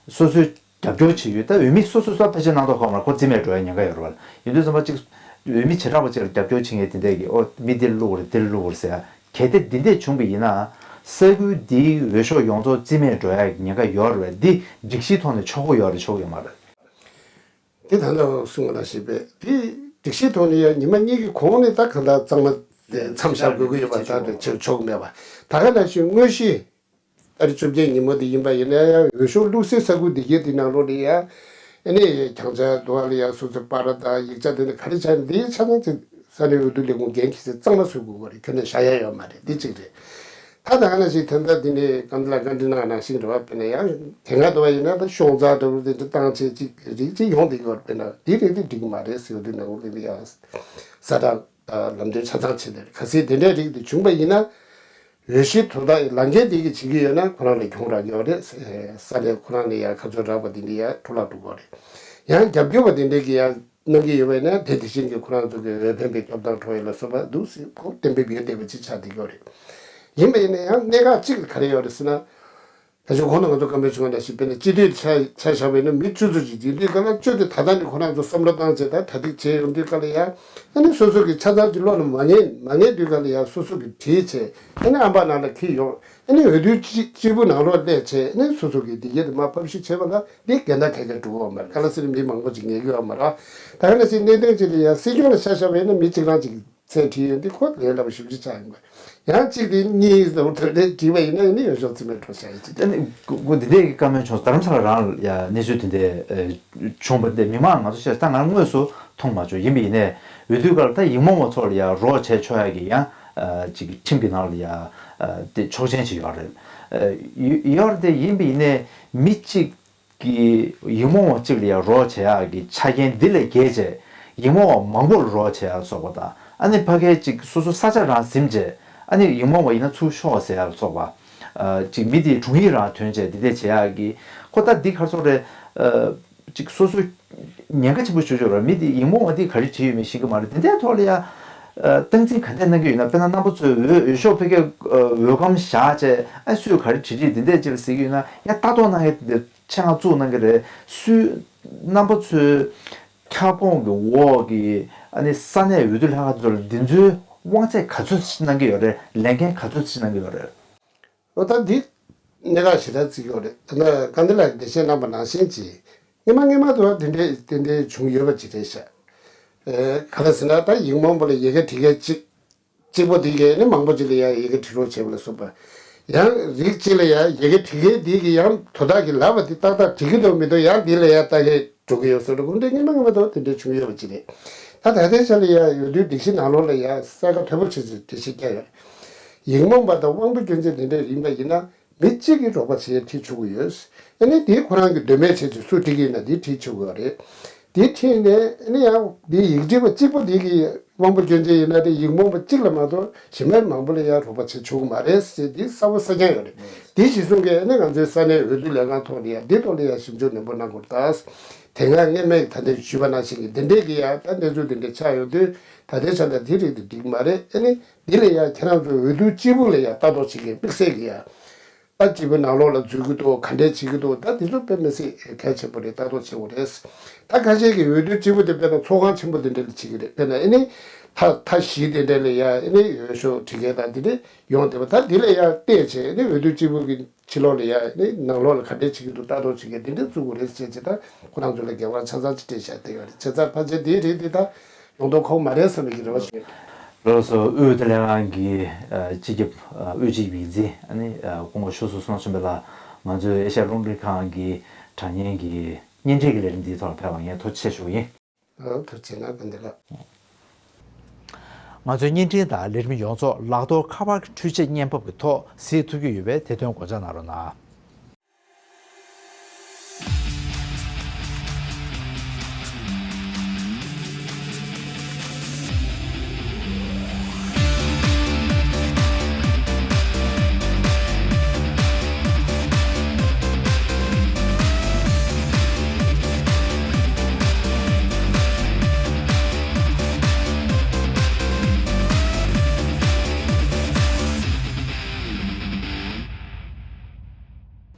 སོ་སོའི་རྒྱབ་སྐྱོར་བྱེད་ཡུལ་ད་འོས་མི་སོ་སོ་སོ་ཕལ་ཆེར་སྣང་དོགས་ཁོ་མར་ཁོ་རྩིས་མེད་འགྲོ་ཡ་ཉེན་ཁ་ཡོད་རེད་པ། ཡིན་དུས་ཙམ་པ་ཅིག་འོས་མི་བྱེ་བྲག་པ་ཅིག་ལ་རྒྱབ་སྐྱོར་བྱེད་མཁན་དེ་འདྲས་ཀྱིས་ཨོ་མི་འདི་བླུག་རེད་འདི་བླུག་རེད་ཟེར་ཡ་གལ་ཏེ་འདི་འདྲས་བྱུང་བ་ཡིན་ན་ས་ཁུལ་འདིའི་འོས་ཤོག་ཡོངས་རྫོགས་རྩིས་མེད་འགྲོ་ཡ་ཉེན་ཁ་ཡོད་རེད་པ། འདི་སྒྲིག་གཞིའི་ཐོག་ནས་ཆོག་གི་ཡོད་རེད་ཆོག་གི་ཡོད་མ་རེད། དེ་ད་ལྟ་གསུངས་པ་ནང་བཞིན་པས་དེ་སྒྲིག་གཞིའི་ཐོག་ནས་ཡང་ཉི་མ་གཉིས་ཀྱི་གོང་ནས་ད་གང་ལྟར་གཙང་མ་མཚམས་བཞག་དགོས་ཀྱི་ཡོད་པ་ལྟར་དུ་བྱེད་ཆོག་མེད་པ། ད་ག་ནང་བཞིན་དངོས་གཞི་ཏ་རིག་བཅོ་བརྒྱད་ཉིན་མོ་དེ་ཡིན་པ་ཡིན་ན་ཡང་འོས་ཤོག་བླུགས་སའི་ས་ཁུལ་དེ་གའི་དེ་ནང་ལོགས་ལ་ཡང་ཨ་ནི་གྱང་ཆ་དུ་བ་ལ་ཡང་སོ་སོའི་པར་ར་དང་ཡིག་ཆ་དེ་འདྲ་ག་རེ་ཆགས་ནས་འདིའི་ཆ་ཚང་ཚིག་ས་གནས་འོས་བསྡུ་ལས་ཁུངས་འགན་འཁྱེར་སའི་གཙང་མ་བཟོ་དགོས་པ་རེད། ཁྱོན་ནས་བཞག་ཡ་ཡོད་མ་རེད། འདི་གཅིག་རེད། ད་ད་ག་ནང་བཞིན་ད་ལྟ་འདི་ནས་གང་ལ་ག་འདྲི་ན་ནང་བཞིན་རེད་བ། དཔེར་ན་ཡང་དེ་སྔ་དུ་བ་ཡིན་ན་ད་ཤོང་ཚ་འདྲ་བོ་དེ་འདྲ་བཏང་བྱས་ཅིག་རིགས་ཅིག་ཡོང་བསྡད་ཀྱི་ཡོད་རེད། དཔེར་ན་འདི་རིགས་དེ་འགྲིག་གི་མ་རེད་ཟེར་བ་དེ་ནང་ལོགས་ལ་ཡང་གསལ་བསྒྲགས་ལམ་སྟོན་ཆ་ཚང་བྱས་ནས་གལ་སྲིད་དེ་འདྲའི་རིགས་དེ་བྱུང་པ་ཡིན་ན། འོས་གཞི་དོ་བདག་ལག་འཁྱེར་དེ་གི་བྱེད་ཀྱི་ཡོད་ན་ཁོ་རང་ལ་གྱོང་རག་གི་ཡོད་རེད། ས་ནས་ཁོ་རང་ལ་ཡང་ཁ་ཚོད་རག་པ་དེ་འདྲ་ཡང་འཕྲོ་བརླག་འགྲོ་གི་ཡོད་རེད། ཡང་རྒྱབ་སྐྱོར་བ་དེ་འདྲ་གི་ཡང་གནང་གི་ཡོད་པ་ཡིན་ན་དེ་དེ་བཞིན་གྱི་ཁོ་རང་ཚོ་གི་འོས་འཕེན་པའི་སྐྱོབ་ཐང་འཕྲོ་ཡས་ལ་སོགས་པ་འདུག་སེ་ཁོ་གཏན་འབེབས་ཡོད་བསྡད་པ་ཅིག་ཆགས་བསྡད་ཀྱི་ཡོད་རེད། ཡིན་པ་ཡིན་ན་ཡང་གནད་འགག་གཅིག་ག་རེ་ཡོད་རེད་ཟེར་ན། ད་ཆ་གོང་དུ་ང་ཚོ་བཀའ་མོལ་བྱུང་བ་ནང་བཞིན་དཔེར་ན་སྤྱི་འཐུས་ཆ་ཆ་བཞག་པ་ཡིན་ན་མི་བཅུ་ཙམ་ཅིག་ཡིན་དུས་ག་ལ་བཅུ་དེ་ད་ལྟ་ནས་ཁོ་རང་ཚོ་བསམ་བློ་བཏང་བྱས་ད་གྲ་སྒྲིག་བྱས་ཡོང་དུས་ག་ལ་ཡ་ཨ་ནི་སོ་སོ་གི་ཆ་ཚང་གི་བློ་ལ་མ་ངེས་མ་ངེས་དུས་ག་ལ་ཡ་སོ་སོ་གི་བྲིས་བྱས་ཨ་ནི་ཨམ་པ་ནང་ལ་འཁྱེར་ཡོང་ཨ་ནི་འོས་བསྡུ་སྤྱི་སྤྱིལ་བུ་ནང་ལོགས་སླེབས་བྱས་ཨ་ནི་སོ་སོ་གི་འདི་གའི་དེ་མར་ཕབ་བཤུས་བྱས་པ་ལ་འདི་འགལ་ཟླ་ག་གེ་འགྲོ་གི་ཡོད་མ་རེད། ག་ལ་སེ་ར་མི་མང་པོ་ཅིག་ཉན་གི་ཡོད་མ་རེད། ད་ག་ནང་བཞིན་གནད་དོན་ཅིག་ལ་ཡ་སྲིད་སྐྱོང་ལ་ཆ་བཞག་པ་ཡིན་ན་མི་གཅིག་རང་གཅིག་མཚན་བྲིས་ཡོད་འདི་ཁོ་ལས་སླ་པོ་ཞེ་པོ་ཅིག་ཆགས་ཡོང་གི། ཡང་གཅིག་དེ་གཉིས་ལོ་དོན་རེ་བྲིས་པ་ཡིན་ན་ནི་འོས་ཤོག་རྩིས་མེད་འགྲོ་བཞག་ཡིན་ཅིག་དེ། ཨ་ནི་སྐུ་སྐུ་འདི་འདྲའི་བཀའ་མོལ་བྱུང་སོང་། རྡ་རམ་ས་ལ་རང་ལ་ཡ་གནས་ཚུལ་དེ་འདྲའི་ཨ་བྱུང་བ་འདི་མི་མང་ང་ཚོ་ཤེས་ད་ང་དངོས་སུ་མཐོང་མ་བྱུང་། ཡིན་པ་ཡིན་ནའི་འོས་བསྡུའི་སྐབས་ལ་ད་ཡིག་རྨོངས་པ་ཚོ་ལ་ཡ་རོགས་བྱས་ཆོག་ཡ་གི་ཡང་ཨ་ཅིག་ཁྲིམས་ཀྱི་ནང་ལ་ཡ་ཨ་དེ་ཆོག་མཆན་ཅིག་ཡོད་རེད། ཨ་ཡོད་ཡོད་རེད་དེ། ཡིན་པ་ཡིན་ནའི་མི་གཅིག་གི་ཡིག་རྨོངས་པ་གཅིག་ལ་ཡང་རོགས་བྱེད་ཡག་གི་ཆ་རྐྱེན་འདི་ལས་བརྒལ་བྱས་ཡིག་རྨོངས་པ་མང་པོ་ལ་རོགས་བྱེད་ཡག་ལ་སོགས་པ་དང་ཨ་ནི་ཕ་གིའི་གཅིག་སོ་སོ་ས་ཆ་རང་ཟིན་བྱས་ཨ་ནི་ཡིག་རྨོངས་པ་ཡིན་ན་ཚུར་ཤོག་ཟེར་ཡག་ལ་སོགས་པ། ཨ་གཅིག་མི་དེའི་དྲུང་ཡིག་རང་ཐོན་བྱས་འདི་འདྲས་བྱེད་ཡག་གི་ཁོ་ད་འདི་ག་རེ་ཟེར་དགོས་རེད། ཨ་གཅིག་སོ་སོ་ཉེན་ཁ་ཆེན་པོ་ཞེ་པོ་ཅིག་ཡོད་རེད། མི་དེ་ཡིག་རྨོངས་པ་དེ་ག་རེ་བྲིས་ཡོད་མེད་ཤེས་ཀྱི་མ་རེད། དེ་འདྲའི་ཐོག་ལ་ཡང་ཨ་སྟངས་འཛིན་ག་འདྲས་གནང་གི་ཡོད་ན། དཔེར་ན་རྣམ་པ་ཚོས་འོས་འོས་ཤོག་ཕ་གིའི་ཨ་འོས་སྒམ་བཞག་བྱས་ཨ་སུས་ག་རེ་བྲིས་བྲིས་འདི་འདྲས་ཅིག་ལ་ཟེར་གྱི་ཡོད་ན་ཡང་ལྟ་རྟོག་གནང་མཁན་དེ་འདྲ། ཆེད་མངགས་བཙུགས་གནང་གི་རེད། སུས་རྣམ་པ་ཚོའི་ཁྱབ་ཁོངས་ཀྱི་འོག་གི་ཨ་ནི་ས་གནས་འོས་བསྡུ་ལྷན་ཁང་ཚོ་ལ་འདི་ཚོའི་དབང་ཚད་ག་ཚོད་ཅིག་གནང་གི་ཡོད་རེད། ལས་འགན་ག་ཚོད་ཅིག་གནང་གི་ཡོད་རེད། འོ་ད་འདི་ གནད་འགག་ཞེ་དྲག་བརྩི་གི་ཡོད་རེད། ད་ལྟ་སྐལ་ལྡན་ལགས་ཀྱིས་འགྲེལ་བཤད་གནང་པ་ནང་བཞིན་གྱིས་སྔོན་མ་སྔོན་མ་དུ་དེ་འདྲའི་དེ་འདྲའི་བྱུང་ཡོད་པ་ཅིག་རེད་ཤག་ཨེ། ག་རེ་ཟེར་ན་ད་ཡིག་རྨོངས་པ་ལ་ཡི་གེ་འབྲི་མཁན་གཅིག་གཅིག་པོ་དེ་གས་ནི་མང་པོ་ཅིག་ལ་ཡང་ཡི་གེ་འབྲི་རོགས་བྱས་པ་ལ་སོགས་པ། ཡང་རིགས་གཅིག་ལ་ཡང་ཡི་གེ་འབྲི་མཁན་དེ་གིས་ཡང་དོ་བདག་གིས་ལབ་པ་དེ་ཏག་ཏག་འབྲི་གི་འདུག་མི་འདུག་ཡང་དེ་ལ་ཡང་ལྟ་གི་འགྲོ་གི་ཡོད་བཟོ་འདྲ་འོ་འདྲ་སྔོན་མ་སྔོན་མ་དུ་དེ་འདྲ་བྱུང་ཡོད་པ་ཅིག་རེད། ད་ད་ལྟའི་ཆ་ལ་ཡང་འོས་བསྡུའི་སྒྲིག་གཞི་ནང་ལོགས་ལ་ཡང་གསལ་ཁ་དོད་པོ་ཆེ་ཆེ་འགྲེལ་བཤད་བརྒྱབ་ཡོད། ཡིག་རྨོངས་པ་དང་དབང་པོ་སྐྱོན་ཅན་དེ་འདྲ་ཡིན་པ་ཡིན་ན། མི་གཅིག་གིས་རོགས་པ་བྱེད་ཡ་ཁྲིད་ཆོག་གི་ཡོད། ཨ་ནི་དེ་ཁོ་རང་གི་འདོད་མོས་བྱས་ཏེ་སུ་ཁྲིད་ཀྱི་ཡིན་ན་དེ་ཁྲིད་ཆོག་གི་ཡོད་རེད། དེ་ཁྲིད་ནས་ཨ་ནི་ཡང་དེ་ཡིག་ཁྲིད་པ་གཅིག་པོ་དེ་གིས་དབང་པོ་སྐྱོན་ཅན་ཡིན་ན་དེ་ཡིག་རྨོངས་པ་གཅིག་ལ་མ་གཏོགས་གཞན་པ་མང་པོ་ལ་ཡང་རོགས་པ་བྱེད་ཆོག་གི་མ་རེད་ཟེར་དེ་གསལ་པོ་གསལ་རྐྱང་ཡོད་རེད། དེ་གཞི་བཟུང་གིས་ཨ་ནི་ང་ཚོའི་ས་གནས་འོས་བསྡུ་ལས་ཁང་ཐོག་ནས་ཡང་དེ་ཐོག་ལ་ཡང་ཞིབ་འཇུག་ནན་པོ་གནང་དགོས་རེད་ད། དེ་སྔ་སྔོན་མའི་ད་ལྟ་ཞུས་པ་ནང་བཞིན་གྱི་འདི་འདྲས་ཀྱི་ཡང་ད་གནས་ཚུལ་འདི་འདྲས་ཆགས་ཡོང་དུས་ད་ལྟའི་ཆ་ལ་དེ་རིགས་དེ་འགྲིག་མ་རེད། ཨ་ནི་འདི་ལ་ཡང་ཁྱེད་རང་ཚོ་འོས་བསྡུ་སྤྱི་པོ་ལ་ཡང་ལྟ་རྟོག་བྱེད་མཁན་དམིགས་བསལ་གྱི་ཡང་ད་སྤྱི་པོའི་ནང་ལོགས་ལ་འཛུལ་གྱི་འདུག་ག་འདྲས་བྱེད་ཀྱི་འདུག་ད་འདི་ཚོ་དཔེ་མི་སྲིད་གལ་ཆེན་པོ་རེད། ལྟ་རྟོག་བྱེད་དགོས་རེད། ད་ཁ་ཤས་ཀྱིས་འོས་བསྡུ་སྤྱི་པོ་དེ་དཔེར་ན་ཚོགས་ཁང་ཆེན་པོ་དེ་འདྲས་ལ་བྱེད་ཀྱི་རེད། དཔེར་ན་ཨ་ནི་མཐའ་མཐའ་བཞི་དེ་འདྲས་ལ་ཡང་ཨ་ནི་འོས་ཤོག་བྲི་མཁན་དང་འདི་འདྲས་ཡོང་བསྡད་པ། ད་འདི་ལ་ཡང་བལྟས་བྱས་ཨ་ནི་འོས་བསྡུ་སྤྱི་པོ་གི་ཕྱི་ལོགས་ལ་ཡ་ནི་ནང་ལོགས་ལ་ག་འདྲས་བྱེད་ཀྱི་འདུག་ལྟ་རྟོག་བྱེད་མཁན་དེ་འདྲས་བཙུགས་དགོས་རེད་ཟེར་བྱས་ད་ཁོ་རང་ཚོ་ལ་འགན་དབང་ཆ་ཚང་ཅིག་སྤྲད་བཞག་བསྡད་ཡོད་རེད། བྱས་ཙང་ཕལ་ཆེར་དེའི་རིགས་དེ་ད་ཡོང་དོན་ཁོག་མ་རེད་བསམ་པའི་གི་རེ་བ་ཞིག་ཡོད། ལགས་སོ། དབུས་བོད་དོན་ལྷན་ཁང་གི་ཨ་སྤྱི་ཁྱབ་ཨ་དབུས་སྤྱི་ཁྱབ་ཡིག་འཛིན་ཨ་ནི་ཨ་སྐུ་ངོ་ཆོས་བཟང་བསོད་ནམས་ལགས་ང་ཚོའི་ཨེ་ཤ་ཡ་རླུང་འཕྲིན་ཁང་གི་དྲ་བརྙན་གྱི་བརྙན་འཕྲིན་གྱི་ལས་རིམ་འདིའི་ཐོག་ལ་ཕེབས་པར་ངས་ཐུགས་རྗེ་ཆེ་ཞུ་གི་ཡིན། ཨ། ཐུགས་རྗེ་གནང་། བཀའ་འདི་ལ། ང་ཚོའི་བརྙན་འཕྲིན་དང་ལས་རིམ་ཡོངས་རྫོགས་ལག་ཐོག་ཁ་པར་གྱི་འཕྲུལ་ཆས་བརྙན་ཕབ་ཀྱི་ཐོག་གཟིགས་ཐུབ་ཀྱི་ཡོད་པས་དེ་དོན་སྒོ་ལྕགས་གནང་རོགས་གནང་།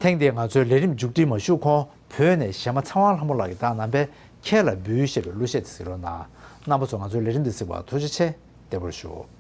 ཐེངས་འདིའི་ང་ཚོའི་ལས་རིམ་མཇུག་སྒྲིལ་མ་ཞུས་གོང་བོད་ནས་གཞས་མ་ཚེ་དབང་ལྷ་མོ་ལགས་ཀྱིས་བཏང་གནང་པའི་ཁྱེད་ལ་འབུལ་ཞེས་པའི་གླུ་གཞས་དེ་གཟིགས་རོགས་གནང་། རྣམ་པ་ཚོ་ང་ཚོའི་ལས་རིམ་འདི་གཟིགས་པར་ཐུགས་རྗེ་ཆེ། བདེ་པོར་བཞུགས།